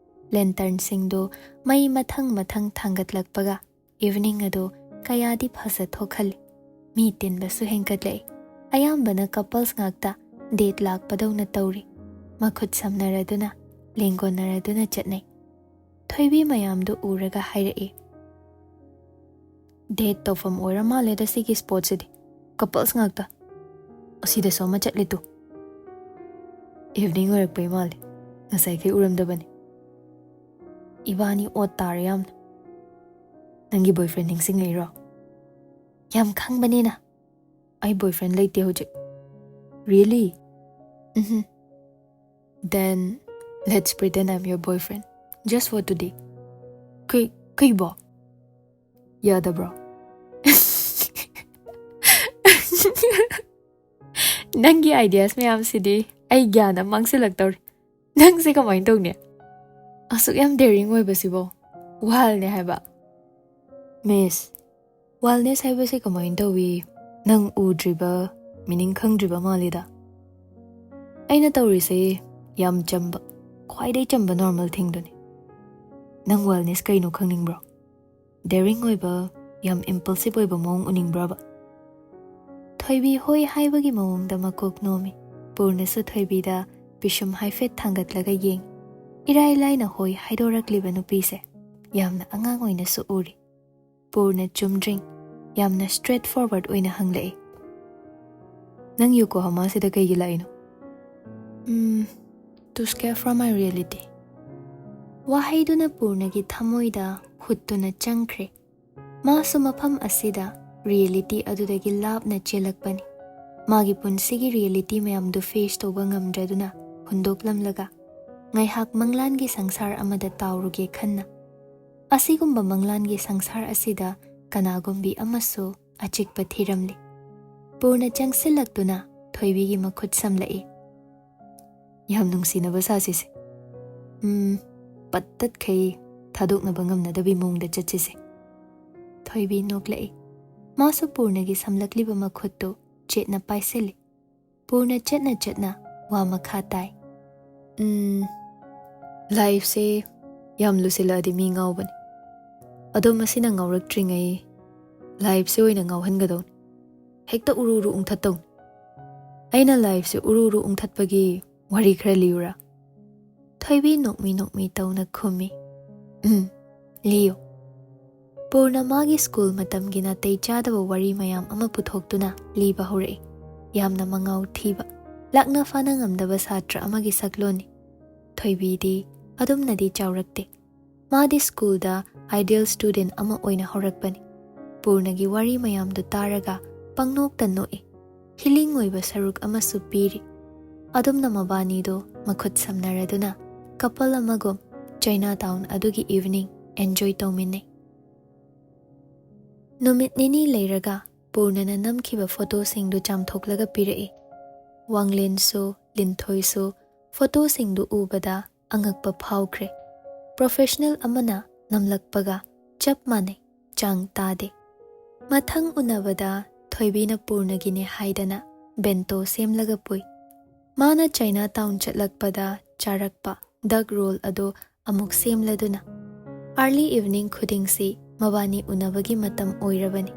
ꯂꯦꯟꯇꯔꯟꯁꯤꯡꯗꯨ ꯃꯩ ꯃꯊꯪ ꯃꯊꯪ ꯊꯥꯡꯒꯠꯂꯛꯄꯒ ꯏꯚꯤꯅꯤꯡ ꯑꯗꯨ ꯀꯌꯥꯗꯤ ꯐꯖ ꯊꯣꯛꯍꯜꯂꯤ꯫ ꯃꯤ ꯇꯤꯟꯕꯁꯨ ꯍꯦꯟꯒꯠꯂꯛꯏ꯫ ꯑꯌꯥꯝꯕꯅ ꯀꯄꯜꯁ ꯉꯥꯛꯇ ꯗꯦꯠ ꯂꯥꯛꯄꯗꯧꯅ ꯇꯧꯔꯤ꯫ ꯃꯈꯨꯠ ꯁꯝꯅꯔꯗꯨꯅ, ꯂꯦꯡꯒꯣꯟꯅꯔꯗꯨꯅ ꯆꯠꯅꯩ꯫ ꯊꯣꯏꯕꯤ ꯃꯌꯥꯝꯗꯨ ꯎꯔꯒ ꯍꯥꯏꯔꯛꯏ, "ꯗꯦꯠ ꯇꯧꯐꯝ ꯑꯣꯏꯔ ꯃꯥꯜꯂꯦꯗ ꯁꯤꯒꯤ ꯁ꯭ꯄꯣꯠꯁꯤꯗꯤ꯫ ꯀꯄꯜꯁ ꯉꯥꯛꯇ꯫ ꯑꯁꯤꯗꯁꯨ ꯑꯃ ꯆꯠꯂꯦ ꯇꯨ꯫ ꯏꯚꯤꯅꯤꯡ ꯑꯣꯏꯔꯛꯄꯩ ꯃꯥꯜꯂꯦ꯫ ꯉꯁꯥꯏꯈꯩ ꯎꯔꯝꯗꯕꯅꯤ꯫ ꯏꯕꯥꯅꯤ ꯑꯣꯠ ꯇꯥꯔꯦ ꯌꯥꯝꯅ꯫ ꯅꯪꯒꯤ ꯕꯣꯏꯐ꯭ꯔꯦꯟ ꯅꯤꯡꯁꯤꯡꯉꯛꯏꯔꯣ?" "ꯌꯥꯝ ꯈꯪꯕꯅꯤꯅ꯫ ꯑꯩ ꯕꯣꯏꯐ꯭ꯔꯦꯟ ꯂꯩꯇꯦ ꯍꯧꯖꯤꯛ꯫" "ꯔꯤꯌꯦꯂꯤ?" ꯎꯝꯍꯨꯝ꯫ Then let's pretend I'm your boyfriend. Just for today. ꯀꯩ, ꯀꯩꯕꯣ? ꯌꯥꯗꯕ꯭ꯔꯣ? ꯅꯪꯒꯤ ideas ꯃꯌꯥꯝꯁꯤꯗꯤ ꯑꯩ ꯒ꯭ꯌꯥꯟ ꯑꯃ ꯃꯥꯡꯁꯤꯜꯂꯛꯇꯧꯔꯦ꯫ ꯅꯪꯁꯦ ꯀꯃꯥꯏꯅ ꯇꯧꯅꯤ? ꯑꯁꯨꯛ ꯌꯥꯝ daring ꯑꯣꯏꯕꯁꯤꯕꯣ꯫ Wildꯅꯦ ꯍꯥꯏꯕ꯫ Miss, wildness ꯍꯥꯏꯕꯁꯦ ꯀꯃꯥꯏꯅ ꯇꯧꯏ? ꯅꯪ ꯎꯗ꯭ꯔꯤꯕ, meaning ꯈꯪꯗ꯭ꯔꯤꯕ ꯃꯥꯜꯂꯤꯗ꯫ ꯑꯩꯅ ꯇꯧꯔꯤꯁꯦ ꯌꯥꯝ ꯆꯝꯕ, ꯈ꯭ꯋꯥꯏꯗꯩ ꯆꯝꯕ normal thingꯗꯨꯅꯤ꯫ ꯅꯪ wildness ꯀꯩꯅꯣ ꯈꯪꯅꯤꯡꯕ꯭ꯔꯣ? Daring ꯑꯣꯏꯕ, ꯌꯥꯝ impulsive ꯑꯣꯏꯕ ꯃꯑꯣꯡ ꯎꯅꯤꯡꯕ꯭ꯔꯕ? ꯊꯣꯏꯕꯤ ꯍꯣꯏ ꯍꯥꯏꯕꯒꯤ ꯃꯑꯣꯡꯗ ꯃꯀꯣꯛ ꯅꯣꯝꯃꯤ꯫ ꯄꯨꯔꯅꯁꯨ ꯊꯣꯏꯕꯤꯗ ꯄꯤꯁꯨꯝ ꯍꯥꯏꯐꯦꯠ ꯊꯥꯡꯒꯠꯂꯒ ꯌꯦꯡꯉꯤ꯫ ꯏꯔꯥꯏ ꯂꯥꯏꯅ ꯍꯣꯏ ꯍꯥꯏꯗꯣꯔꯛꯂꯤꯕ ꯅꯨꯄꯤꯁꯦ ꯌꯥꯝꯅ ꯑꯉꯥꯡ ꯑꯣꯏꯅꯁꯨ ꯎꯔꯤ꯫ ꯄꯨꯔꯅ ꯆꯨꯝꯗ꯭ꯔꯤꯡ, ꯌꯥꯝꯅ straight forward ꯑꯣꯏꯅ ꯍꯪꯂꯛꯏ꯫ "ꯅꯪ ꯌꯣꯀꯣꯍꯥꯃꯥꯁꯤꯗ ꯀꯩꯒꯤ ꯂꯥꯛꯏꯅꯣ?" "ꯎꯝ, to escape from my reality." ꯋꯥꯍꯩꯗꯨꯅ ꯄꯨꯔꯅꯒꯤ ꯊꯃꯣꯏꯗ ꯍꯨꯠꯇꯨꯅ ꯆꯪꯈ꯭ꯔꯦ꯫ ꯃꯥꯁꯨ ꯃꯐꯝ ꯑꯁꯤꯗ reality ꯑꯗꯨꯗꯒꯤ ꯂꯥꯞꯅ ꯆꯦꯜꯂꯛꯄꯅꯤ꯫ ꯃꯥꯒꯤ ꯄꯨꯟꯁꯤꯒꯤ reality ꯃꯌꯥꯝꯗꯨ face ꯇꯧꯕ ꯉꯝꯗ꯭ꯔꯗꯨꯅ ꯍꯨꯟꯗꯣꯛꯂꯝꯂꯒ ꯉꯥꯏꯍꯥꯛ ꯃꯪꯂꯥꯟꯒꯤ ꯁꯪꯁꯥꯔ ꯑꯃꯗ ꯇꯥꯎꯔꯨꯒꯦ ꯈꯟꯅ꯫ ꯑꯁꯤꯒꯨꯝꯕ ꯃꯪꯂꯥꯟꯒꯤ ꯁꯪꯁꯥꯔ ꯑꯁꯤꯗ ꯀꯅꯥꯒꯨꯝꯕꯤ ꯑꯃꯁꯨ ꯑꯆꯤꯛꯄ ꯊꯤꯔꯝꯂꯤ꯫ ꯄꯨꯔꯅ ꯆꯪꯁꯤꯜꯂꯛꯇꯨꯅ ꯊꯣꯏꯕꯤꯒꯤ ꯃꯈꯨꯠ ꯁꯝꯂꯛꯏ꯫ "ꯌꯥꯝ ꯅꯨꯡꯁꯤꯅꯕ ꯁꯥꯁꯤꯁꯦ꯫ ꯎꯝ, ꯄꯠ ꯇꯠꯈꯩ ꯊꯥꯗꯣꯛꯅꯕ ꯉꯝꯅꯗꯕꯤ ꯃꯑꯣꯡꯗ ꯆꯠꯁꯤꯁꯦ꯫" ꯊꯣꯏꯕꯤ ꯅꯣꯛꯂꯛꯏ꯫ ꯃꯥꯁꯨ ꯄꯨꯔꯅꯒꯤ ꯁꯝꯂꯛꯂꯤꯕ ꯃꯈꯨꯠꯇꯨ ꯆꯦꯠꯅ ꯄꯥꯏꯁꯤꯜꯂꯤ꯫ ꯄꯨꯔꯅ ꯆꯠꯅ ꯆꯠꯅ ꯋꯥ ꯃꯈꯥ ꯇꯥꯏ꯫ "ꯎꯝ, lifeꯁꯦ ꯌꯥꯝ ꯂꯨꯁꯤꯜꯂꯛꯑꯗꯤ ꯃꯤ ꯉꯥꯎꯕꯅꯤ꯫ ꯑꯗꯣ ꯃꯁꯤꯅ ꯉꯥꯎꯔꯛꯇ꯭ꯔꯤꯉꯩ lifeꯁꯦ ꯑꯣꯏꯅ ꯉꯥꯎꯍꯟꯒꯗꯧꯅꯤ꯫ ꯍꯦꯛꯇ ꯎꯔꯨ ꯎꯔꯨ ꯎꯪꯊꯠꯇꯧꯅꯤ꯫ ꯑꯩꯅ lifeꯁꯦ ꯎꯔꯨ ꯎꯔꯨ ꯎꯪꯊꯠꯄꯒꯤ ꯋꯥꯔꯤ ꯈꯔ ꯂꯤꯌꯨꯔꯥ?" ꯊꯣꯏꯕꯤ ꯅꯣꯛꯃꯤ ꯅꯣꯛꯃꯤ ꯇꯧꯅ ꯈꯨꯝꯃꯤ꯫ "ꯎꯝ, ꯂꯤꯌꯨ꯫" ꯄꯨꯔꯅ ꯃꯥꯒꯤ ꯁ꯭ꯀꯨꯜ ꯃꯇꯝꯒꯤ ꯅꯥꯇꯩ ꯆꯥꯗꯕ ꯋꯥꯔꯤ ꯃꯌꯥꯝ ꯑꯃ ꯄꯨꯊꯣꯛꯇꯨꯅ ꯂꯤꯕ ꯍꯧꯔꯛꯏ꯫ ꯌꯥꯝꯅ ꯃꯉꯥꯎ ꯊꯤꯕ, ꯂꯥꯛꯅ ꯐꯥꯅ ꯉꯝꯗꯕ ꯁꯥꯇ꯭ꯔ ꯑꯃꯒꯤ ꯁꯛꯂꯣꯟꯅꯤ꯫ ꯊꯣꯏꯕꯤꯗꯤ ꯑꯗꯨꯝꯅꯗꯤ ꯆꯥꯎꯔꯛꯇꯦ꯫ ꯃꯥꯗꯤ ꯁ꯭ꯀꯨꯜꯗ ideal student ꯑꯃ ꯑꯣꯏꯅ ꯍꯧꯔꯛꯄꯅꯤ꯫ ꯄꯨꯔꯅꯒꯤ ꯋꯥꯔꯤ ꯃꯌꯥꯝꯗꯨ ꯇꯥꯔꯒ ꯄꯪꯅꯣꯛꯇ ꯅꯣꯛꯏ꯫ Healing ꯑꯣꯏꯕ ꯁꯔꯨꯛ ꯑꯃꯁꯨ ꯄꯤꯔꯤ꯫ ꯑꯗꯨꯝꯅ ꯃꯕꯥꯅꯤꯗꯣ ꯃꯈꯨꯠ ꯁꯝꯅꯔꯗꯨꯅ couple ꯑꯃꯒꯨꯝ Chinatown ꯑꯗꯨꯒꯤ evening enjoy ꯇꯧꯃꯤꯟꯅꯩ꯫ ꯅꯨꯃꯤꯠ ꯅꯤꯅꯤ ꯂꯩꯔꯒ ꯄꯨꯔꯅꯅ ꯅꯝꯈꯤꯕ ꯐꯣꯇꯣꯁꯤꯡꯗꯨ ꯆꯥꯝꯊꯣꯛꯂꯒ ꯄꯤꯔꯛꯏ꯫ ꯋꯥꯡꯂꯦꯟꯁꯨ ꯂꯤꯟꯊꯣꯏꯁꯨ ꯐꯣꯇꯣꯁꯤꯡꯗꯨ ꯎꯕꯗ ꯑꯉꯛꯄ ꯐꯥꯎꯈ꯭ꯔꯦ꯫ Professional ꯑꯃꯅ ꯅꯝꯂꯛꯄꯒ ꯆꯞ ꯃꯥꯟꯅꯩ, ꯆꯥꯡ ꯇꯥꯗꯦ꯫ ꯃꯊꯪ ꯎꯅꯕꯗ ꯊꯣꯏꯕꯤꯅ ꯄꯨꯔꯅꯒꯤꯅꯦ ꯍꯥꯏꯗꯅ bento ꯁꯦꯝꯂꯒ ꯄꯨꯏ꯫ ꯃꯥꯅ Chinatown ꯆꯠꯂꯛꯄꯗ ꯆꯥꯔꯛꯄ duck roll ꯑꯗꯨ ꯑꯃꯨꯛ ꯁꯦꯝꯂꯗꯨꯅ early evening ꯈꯨꯗꯤꯡꯁꯤ ꯃꯕꯥꯅꯤ ꯎꯅꯕꯒꯤ ꯃꯇꯝ ꯑꯣꯏꯔꯕꯅꯤ꯫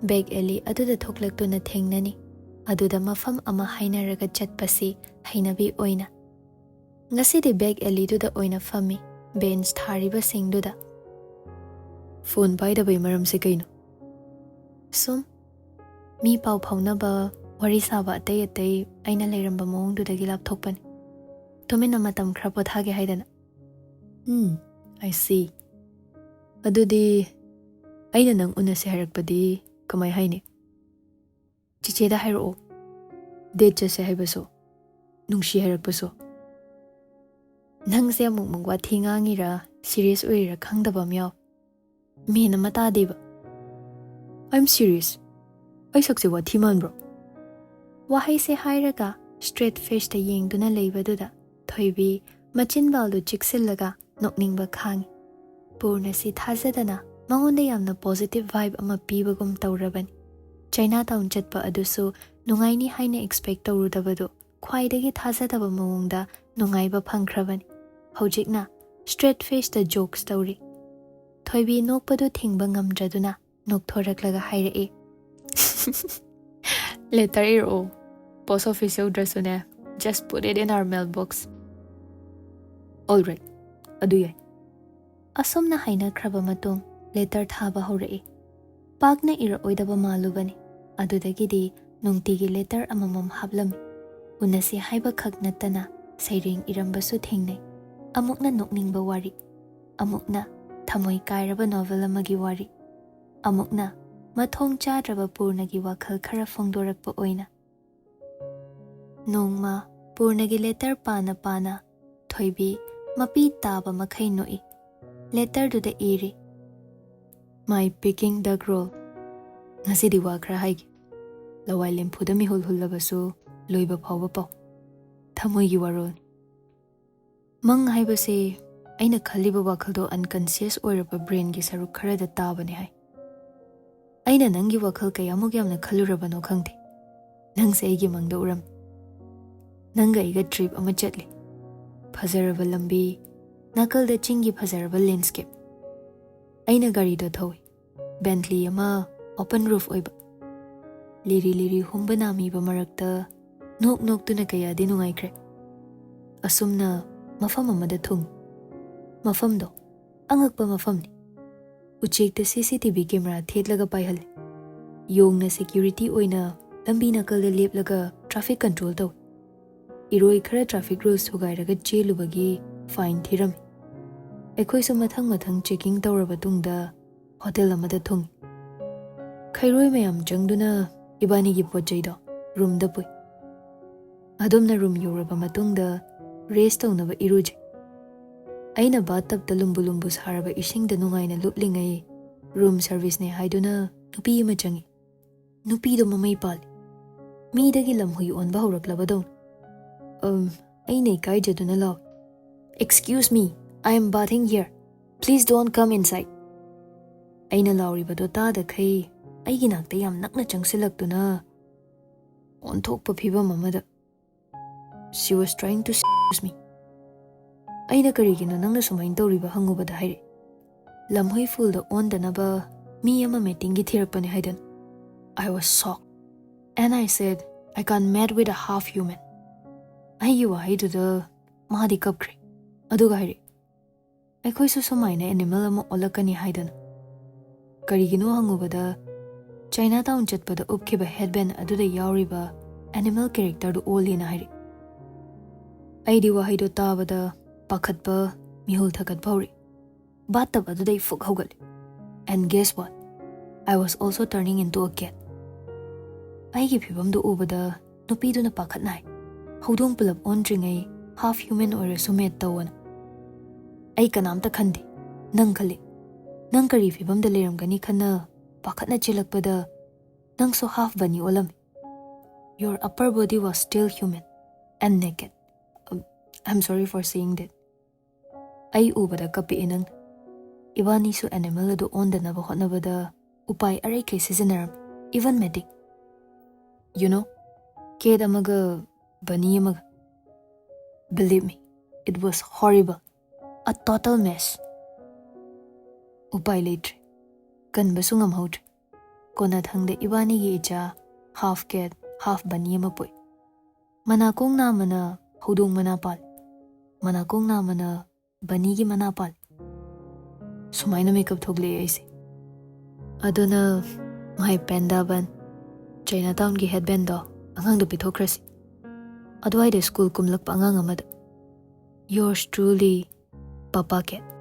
Back alley ꯑꯗꯨꯗ ꯊꯣꯛꯂꯛꯇꯨꯅ ꯊꯦꯡꯅꯅꯤ꯫ ꯑꯗꯨꯗ ꯃꯐꯝ ꯑꯃ ꯍꯥꯏꯅꯔꯒ ꯆꯠꯄꯁꯤ ꯍꯩꯅꯕꯤ ꯑꯣꯏꯅ꯫ ꯉꯁꯤꯗꯤ back alley ꯗꯨꯗ ꯑꯣꯏꯅ ꯐꯝꯃꯤ, bench ꯊꯥꯔꯤꯕꯁꯤꯡꯗꯨꯗ꯫ Phone ꯄꯥꯏꯗꯕꯩ ꯃꯔꯝꯁꯦ ꯀꯩꯅꯣ? ꯁꯨꯝ ꯃꯤ ꯄꯥꯎ ꯐꯥꯎꯅꯕ, ꯋꯥꯔꯤ ꯁꯥꯕ ꯑꯇꯩ ꯑꯇꯩ ꯑꯩꯅ ꯂꯩꯔꯝꯕ ꯃꯑꯣꯡꯗꯨꯗꯒꯤ ꯂꯥꯞꯊꯣꯛꯄꯅꯤ꯫ ꯇꯨꯃꯤꯟꯅ ꯃꯇꯝ ꯈꯔ ꯄꯣꯊꯥꯒꯦ ꯍꯥꯏꯗꯅ꯫ ꯎꯝ, I see꯫ ꯑꯗꯨꯗꯤ ꯑꯩꯅ ꯅꯪ ꯎꯅꯁꯦ ꯍꯥꯏꯔꯛꯄꯗꯤ ꯀꯃꯥꯏ ꯍꯥꯏꯅꯤ? ꯆꯤꯆꯦꯗ ꯍꯥꯏꯔꯛꯑꯣ꯫ Date ꯆꯠꯁꯦ ꯍꯥꯏꯕꯁꯨ, ꯅꯨꯡꯁꯤ ꯍꯥꯏꯔꯛꯄꯁꯨ꯫ ꯅꯪꯁꯦ ꯑꯃꯨꯛꯃꯨꯛ ꯋꯥꯊꯤ ꯉꯥꯡꯉꯤꯔꯥ serious ꯑꯣꯏꯔꯤꯔꯥ ꯈꯪꯗꯕ ꯑꯃ ꯌꯥꯎ꯫ ꯃꯦꯟ ꯑꯃ ꯇꯥꯗꯦꯕ꯫ I'm serious꯫ ꯑꯩ ꯁꯛꯁꯦ ꯋꯥꯊꯤ ꯃꯥꯟꯕ꯭ꯔꯣ? ꯋꯥꯍꯩꯁꯦ ꯍꯥꯏꯔꯒ straight face ꯇ ꯌꯦꯡꯗꯨꯅ ꯂꯩꯕꯗꯨꯗ ꯊꯣꯏꯕꯤ ꯃꯆꯤꯟꯕꯥꯜꯗꯨ ꯆꯤꯛꯁꯤꯜꯂꯒ ꯅꯣꯛꯅꯤꯡꯕ ꯈꯥꯡꯉꯤ꯫ ꯄꯨꯔꯅꯁꯤ ꯊꯥꯖꯗꯅ ꯃꯉꯣꯟꯗ ꯌꯥꯝꯅ positive vibe ꯑꯃ ꯄꯤꯕꯒꯨꯝ ꯇꯧꯔꯕꯅꯤ꯫ Chinatown ꯆꯠꯄ ꯑꯗꯨꯁꯨ ꯅꯨꯡꯉꯥꯏꯅꯤ ꯍꯥꯏꯅ expect ꯇꯧꯔꯨꯗꯕꯗꯨ ꯈ꯭ꯋꯥꯏꯗꯒꯤ ꯊꯥꯖꯗꯕ ꯃꯑꯣꯡꯗ ꯅꯨꯡꯉꯥꯏꯕ ꯐꯪꯈ꯭ꯔꯕꯅꯤ꯫ ꯍꯧꯖꯤꯛꯅ straight face ꯇ jokes ꯇꯧꯔꯤ꯫ ꯊꯣꯏꯕꯤ ꯅꯣꯛꯄꯗꯨ ꯊꯤꯡꯕ ꯉꯝꯗ꯭ꯔꯗꯨꯅ ꯅꯣꯛꯊꯣꯔꯛꯂꯒ ꯍꯥꯏꯔꯛꯏ, "Letter ꯏꯔꯛꯑꯣ, post office ꯌꯧꯗ꯭ꯔꯁꯨꯅꯦ, just put it in our mailbox." All right, ꯑꯗꯨ ꯌꯥꯏ꯫ ꯑꯁꯨꯝꯅ ꯍꯥꯏꯅꯈ꯭ꯔꯕ ꯃꯇꯨꯡ letter ꯊꯥꯕ ꯍꯧꯔꯛꯏ꯫ ꯄꯥꯛꯅ ꯏꯔꯛꯑꯣꯏꯗꯕ ꯃꯥꯜꯂꯨꯕꯅꯤ꯫ ꯑꯗꯨꯗꯒꯤꯗꯤ ꯅꯨꯡꯇꯤꯒꯤ letter ꯑꯃꯃꯝ ꯍꯥꯞꯂꯝꯃꯤ꯫ ꯎꯅꯁꯤ ꯍꯥꯏꯕꯈꯛ ꯅꯠꯇꯅ ꯁꯩꯔꯦꯡ ꯏꯔꯝꯕꯁꯨ ꯊꯦꯡꯅꯩ꯫ ꯑꯃꯨꯛꯅ ꯅꯣꯛꯅꯤꯡꯕ ꯋꯥꯔꯤ, ꯑꯃꯨꯛꯅ ꯊꯃꯣꯏ ꯀꯥꯏꯔꯕ novel ꯑꯃꯒꯤ ꯋꯥꯔꯤ, ꯑꯃꯨꯛꯅ ꯃꯊꯣꯡ ꯆꯥꯗ꯭ꯔꯕ ꯄꯨꯔꯅꯒꯤ ꯋꯥꯈꯜ ꯈꯔ ꯐꯣꯡꯗꯣꯔꯛꯄ ꯑꯣꯏꯅ꯫ ꯅꯣꯡꯃ ꯄꯨꯔꯅꯒꯤ ꯂꯦꯇꯔ ꯄꯥꯅ ꯄꯥꯅ ꯊꯣꯏꯕꯤ ꯃꯄꯤ ꯇꯥꯕ ꯃꯈꯩ ꯅꯣꯛꯏ꯫ ꯂꯦꯇꯔꯗꯨꯗ ꯏꯔꯤ, "My picking the girl꯫ ꯉꯁꯤꯗꯤ ꯋꯥ ꯈꯔ ꯍꯥꯏꯒꯦ꯫ ꯂꯋꯥꯏ ꯂꯦꯝꯐꯨꯗ ꯃꯤꯍꯨꯜ ꯍꯨꯜꯂꯕꯁꯨ ꯂꯣꯏꯕ ꯐꯥꯎꯕ ꯄꯥꯎ꯫ ꯊꯃꯣꯏꯒꯤ ꯋꯥꯔꯣꯜ꯫ ꯃꯪ ꯍꯥꯏꯕꯁꯦ ꯑꯩꯅ ꯈꯜꯂꯤꯕ ꯋꯥꯈꯜꯗꯣ ꯑꯟꯀꯟꯁꯤꯌꯁ ꯑꯣꯏꯔꯕ ꯕ꯭ꯔꯦꯟꯒꯤ ꯁꯔꯨꯛ ꯈꯔꯗ ꯇꯥꯕꯅꯦ ꯍꯥꯏ꯫ ꯑꯩꯅ ꯅꯪꯒꯤ ꯋꯥꯈꯜ ꯀꯌꯥꯃꯨꯛ ꯌꯥꯝꯅ ꯈꯜꯂꯨꯔꯕꯅꯣ ꯈꯪꯗꯦ꯫ ꯅꯪꯁꯦ ꯑꯩꯒꯤ ꯃꯪꯗ ꯎꯔꯝꯃꯤ꯫ ꯅꯪꯒ ꯑꯩꯒ ꯇ꯭ꯔꯤꯞ ꯑꯃ ꯆꯠꯂꯤ꯫ ꯐꯖꯔꯕ ꯂꯝꯕꯤ, ꯅꯥꯀꯜꯗ ꯆꯤꯡꯒꯤ ꯐꯖꯔꯕ ꯂꯦꯟꯁꯀꯦꯞ꯫ ꯑꯩꯅ ꯒꯥꯔꯤꯗꯣ ꯊꯧꯏ꯫ ꯕꯦꯟꯠꯂꯤ ꯑꯃ ꯑꯣꯄꯟ ꯔꯨꯐ ꯑꯣꯏꯕ꯫ ꯂꯤꯔꯤ ꯂꯤꯔꯤ ꯍꯨꯝꯕ ꯅꯥꯃꯤꯕ ꯃꯔꯛꯇ ꯅꯣꯛ ꯅꯣꯛꯇꯨꯅ ꯀꯌꯥꯗꯤ ꯅꯨꯡꯉꯥꯏꯈ꯭ꯔꯦ꯫ ꯑꯁꯨꯝꯅ ꯃꯐꯝ ꯑꯃꯗ ꯊꯨꯡ꯫ ꯃꯐꯝꯗꯣ ꯑꯉꯛꯄ ꯃꯐꯝꯅꯤ꯫ ꯎꯆꯦꯛꯇ C C T V camera ꯊꯦꯠꯂꯒ ꯄꯥꯏꯍꯜꯂꯤ꯫ ꯌꯣꯡꯅ ꯁꯦꯀ꯭ꯌꯨꯔꯤꯇꯤ ꯑꯣꯏꯅ ꯂꯝꯕꯤ ꯅꯥꯀꯜꯗ ꯂꯦꯞꯂꯒ ꯇ꯭ꯔꯥꯐꯤꯛ ꯀꯟꯇ꯭ꯔꯣꯜ ꯇꯧꯏ꯫ ꯏꯔꯣꯏ ꯈꯔ ꯇ꯭ꯔꯥꯐꯤꯛ ꯔꯨꯜꯁ ꯊꯨꯒꯥꯏꯔꯒ ꯆꯦꯜꯂꯨꯕꯒꯤ ꯐꯥꯏꯟ ꯊꯤꯔꯝꯃꯤ꯫ ꯑꯩꯈꯣꯏꯁꯨ ꯃꯊꯪ ꯃꯊꯪ ꯆꯦꯀꯤꯡ ꯇꯧꯔꯕ ꯇꯨꯡꯗ ꯍꯣꯇꯦꯜ ꯑꯃꯗ ꯊꯨꯡꯉꯤ꯫ ꯈꯩꯔꯣꯏ ꯃꯌꯥꯝ ꯆꯪꯗꯨꯅ ꯏꯕꯥꯅꯤꯒꯤ ꯄꯣꯠ ꯆꯩꯗꯣ ꯔꯨꯝꯗ ꯄꯨꯏ꯫ ꯑꯗꯨꯝꯅ ꯔꯨꯝ ꯌꯧꯔꯕ ꯃꯇꯨꯡꯗ ꯔꯦꯁ ꯇꯧꯅꯕ ꯏꯔꯨꯖꯩ꯫ ꯑꯩꯅ ꯕꯥꯠ ꯇꯞꯇ ꯂꯨꯝꯕꯨ ꯂꯨꯝꯕꯨ ꯁꯥꯔꯕ ꯏꯁꯤꯡꯗ ꯅꯨꯡꯉꯥꯏꯅ ꯂꯨꯞꯂꯤꯉꯩ ꯔꯨꯝ ꯁꯔꯚꯤꯁꯅꯦ ꯍꯥꯏꯗꯨꯅ ꯅꯨꯄꯤ ꯑꯃ ꯆꯪꯉꯤ꯫ ꯅꯨꯄꯤꯗꯣ ꯃꯃꯩ ꯄꯥꯜꯂꯤ꯫ ꯃꯤꯗꯒꯤ ꯂꯝꯍꯨꯏ ꯑꯣꯟꯕ ꯍꯧꯔꯛꯂꯕꯗꯧꯅ꯫ "ꯑꯝ," ꯑꯩꯅ ꯏꯀꯥꯏꯖꯗꯨꯅ ꯂꯥꯎꯏ, "Excuse me, I am bathing here. Please don't come inside." ꯑꯩꯅ ꯂꯥꯎꯔꯤꯕꯗꯣ ꯇꯥꯗꯈꯩ ꯑꯩꯒꯤ ꯅꯥꯛꯇ ꯌꯥꯝ ꯅꯛꯅ ꯆꯪꯁꯤꯜꯂꯛꯇꯨꯅ ꯑꯣꯟꯊꯣꯛꯄ ꯐꯤꯕꯝ ꯑꯃꯗ, "She was trying to seduce me." ꯑꯩꯅ "ꯀꯔꯤꯒꯤꯅꯣ ꯅꯪꯅ ꯁꯨꯃꯥꯏꯅ ꯇꯧꯔꯤꯕ?" ꯍꯪꯉꯨꯕꯗ ꯍꯥꯏꯔꯛꯏ, "ꯂꯝꯍꯨꯏ ꯐꯨꯜꯗ ꯑꯣꯟꯗꯅꯕ ꯃꯤ ꯑꯃ ꯃꯦꯇꯤꯡꯒꯤ ꯊꯤꯔꯛꯄꯅꯦ" ꯍꯥꯏꯗꯅ꯫ I was shocked and I said, "I can't mate with a half human." ꯑꯩꯒꯤ ꯋꯥꯍꯩꯗꯨꯗ ꯃꯥꯗꯤ ꯀꯞꯈ꯭ꯔꯦ꯫ ꯑꯗꯨꯒ ꯍꯥꯏꯔꯛꯏ, "ꯑꯩꯈꯣꯏꯁꯨ ꯁꯨꯃꯥꯏꯅ ꯑꯦꯅꯤꯃꯦꯜ ꯑꯃ ꯑꯣꯜꯂꯛꯀꯅꯤ" ꯍꯥꯏꯗꯅ꯫ ꯀꯔꯤꯒꯤꯅꯣ ꯍꯪꯉꯨꯕꯗ, "ꯆꯥꯏꯅꯥ ꯇꯥꯎꯟ ꯆꯠꯄꯗ ꯎꯞꯈꯤꯕ ꯍꯦꯠꯕꯦꯟ ꯑꯗꯨꯗ ꯌꯥꯎꯔꯤꯕ ꯑꯦꯅꯤꯃꯦꯜ ꯀꯦꯔꯦꯛꯇꯔꯗꯨ ꯑꯣꯜꯂꯦꯅ" ꯍꯥꯏꯔꯛꯏ꯫ ꯑꯩꯗꯤ ꯋꯥꯍꯩꯗꯣ ꯇꯥꯕꯗ ꯄꯥꯈꯠꯄ, ꯃꯤꯍꯨꯜ ꯊꯛꯀꯠꯄ ꯍꯧꯔꯛꯏ꯫ ꯕꯥꯠꯇꯕ ꯑꯗꯨꯗꯩ ꯐꯨꯛ ꯍꯧꯒꯠꯂꯤ꯫ And guess what? I was also turning into a cat. ꯑꯩꯒꯤ ꯐꯤꯕꯝꯗꯨ ꯎꯕꯗ ꯅꯨꯄꯤꯗꯨꯅ ꯄꯥꯈꯠꯅ ꯍꯥꯏ, ꯍꯧꯗꯣꯡ ꯄꯨꯂꯞ ꯑꯣꯟꯗ꯭ꯔꯤꯉꯩ half human ꯑꯣꯏꯔꯁꯨ ꯃꯦꯠ ꯇꯧꯑꯣꯅ꯫ ꯑꯩ ꯀꯅꯥꯝꯇ ꯈꯟꯗꯦ, ꯅꯪ ꯈꯜꯂꯤ꯫ ꯅꯪ ꯀꯔꯤ ꯐꯤꯕꯝꯗ ꯂꯩꯔꯝꯒꯅꯤ ꯈꯟꯅ ꯄꯥꯈꯠꯅ ꯆꯦꯜꯂꯛꯄꯗ ꯅꯪꯁꯨ half bunny ꯑꯣꯜꯂꯝꯃꯤ꯫ Your upper body was still human and naked. Um, I'm sorry for saying that. ꯑꯩ ꯎꯕꯗ ꯀꯞꯄꯛꯑꯦ ꯅꯪ꯫ ꯏꯕꯥꯅꯤꯁꯨ animal ꯑꯗꯨ ꯑꯣꯟꯗꯅꯕ ꯍꯣꯠꯅꯕꯗ ꯎꯄꯥꯏ ꯑꯔꯩꯈꯩ ꯁꯤꯖꯤꯟꯅꯔꯝꯃꯤ, even mating. You know, cat ꯑꯃꯒ bunny ꯑꯃꯒ꯫ Believe me, it was horrible. A total mess. ꯎꯄꯥꯏ ꯂꯩꯇ꯭ꯔꯦ, ꯀꯟꯕꯁꯨ ꯉꯝꯍꯧꯗ꯭ꯔꯦ꯫ ꯀꯣꯟꯅꯊꯪꯗ ꯏꯕꯥꯅꯤꯒꯤ ꯏꯆꯥ half cat, half bunny ꯑꯃ ꯄꯣꯛꯏ꯫ ꯃꯅꯥꯀꯣꯡ ꯅꯥꯝꯃꯅ ꯍꯧꯗꯣꯡ ꯃꯅꯥ ꯄꯥꯜꯂꯤ, ꯃꯅꯥꯀꯣꯡ ꯅꯥꯝꯃꯅ bunnyꯒꯤ ꯃꯅꯥ ꯄꯥꯜꯂꯤ꯫ ꯁꯨꯃꯥꯏꯅ ꯃꯤꯀꯞ ꯊꯣꯛꯂꯛꯑꯦ ꯑꯩꯁꯦ꯫ ꯑꯗꯨꯅ my panda bun, Chinatownꯒꯤ headbandꯗꯣ ꯑꯉꯥꯡꯗ ꯄꯤꯊꯣꯛꯈ꯭ꯔꯁꯤ꯫ ꯑꯗꯨꯋꯥꯏꯗ school ꯀꯨꯝꯂꯛꯄ ꯑꯉꯥꯡ ꯑꯃꯗ, "Yours truly, Papa Cat."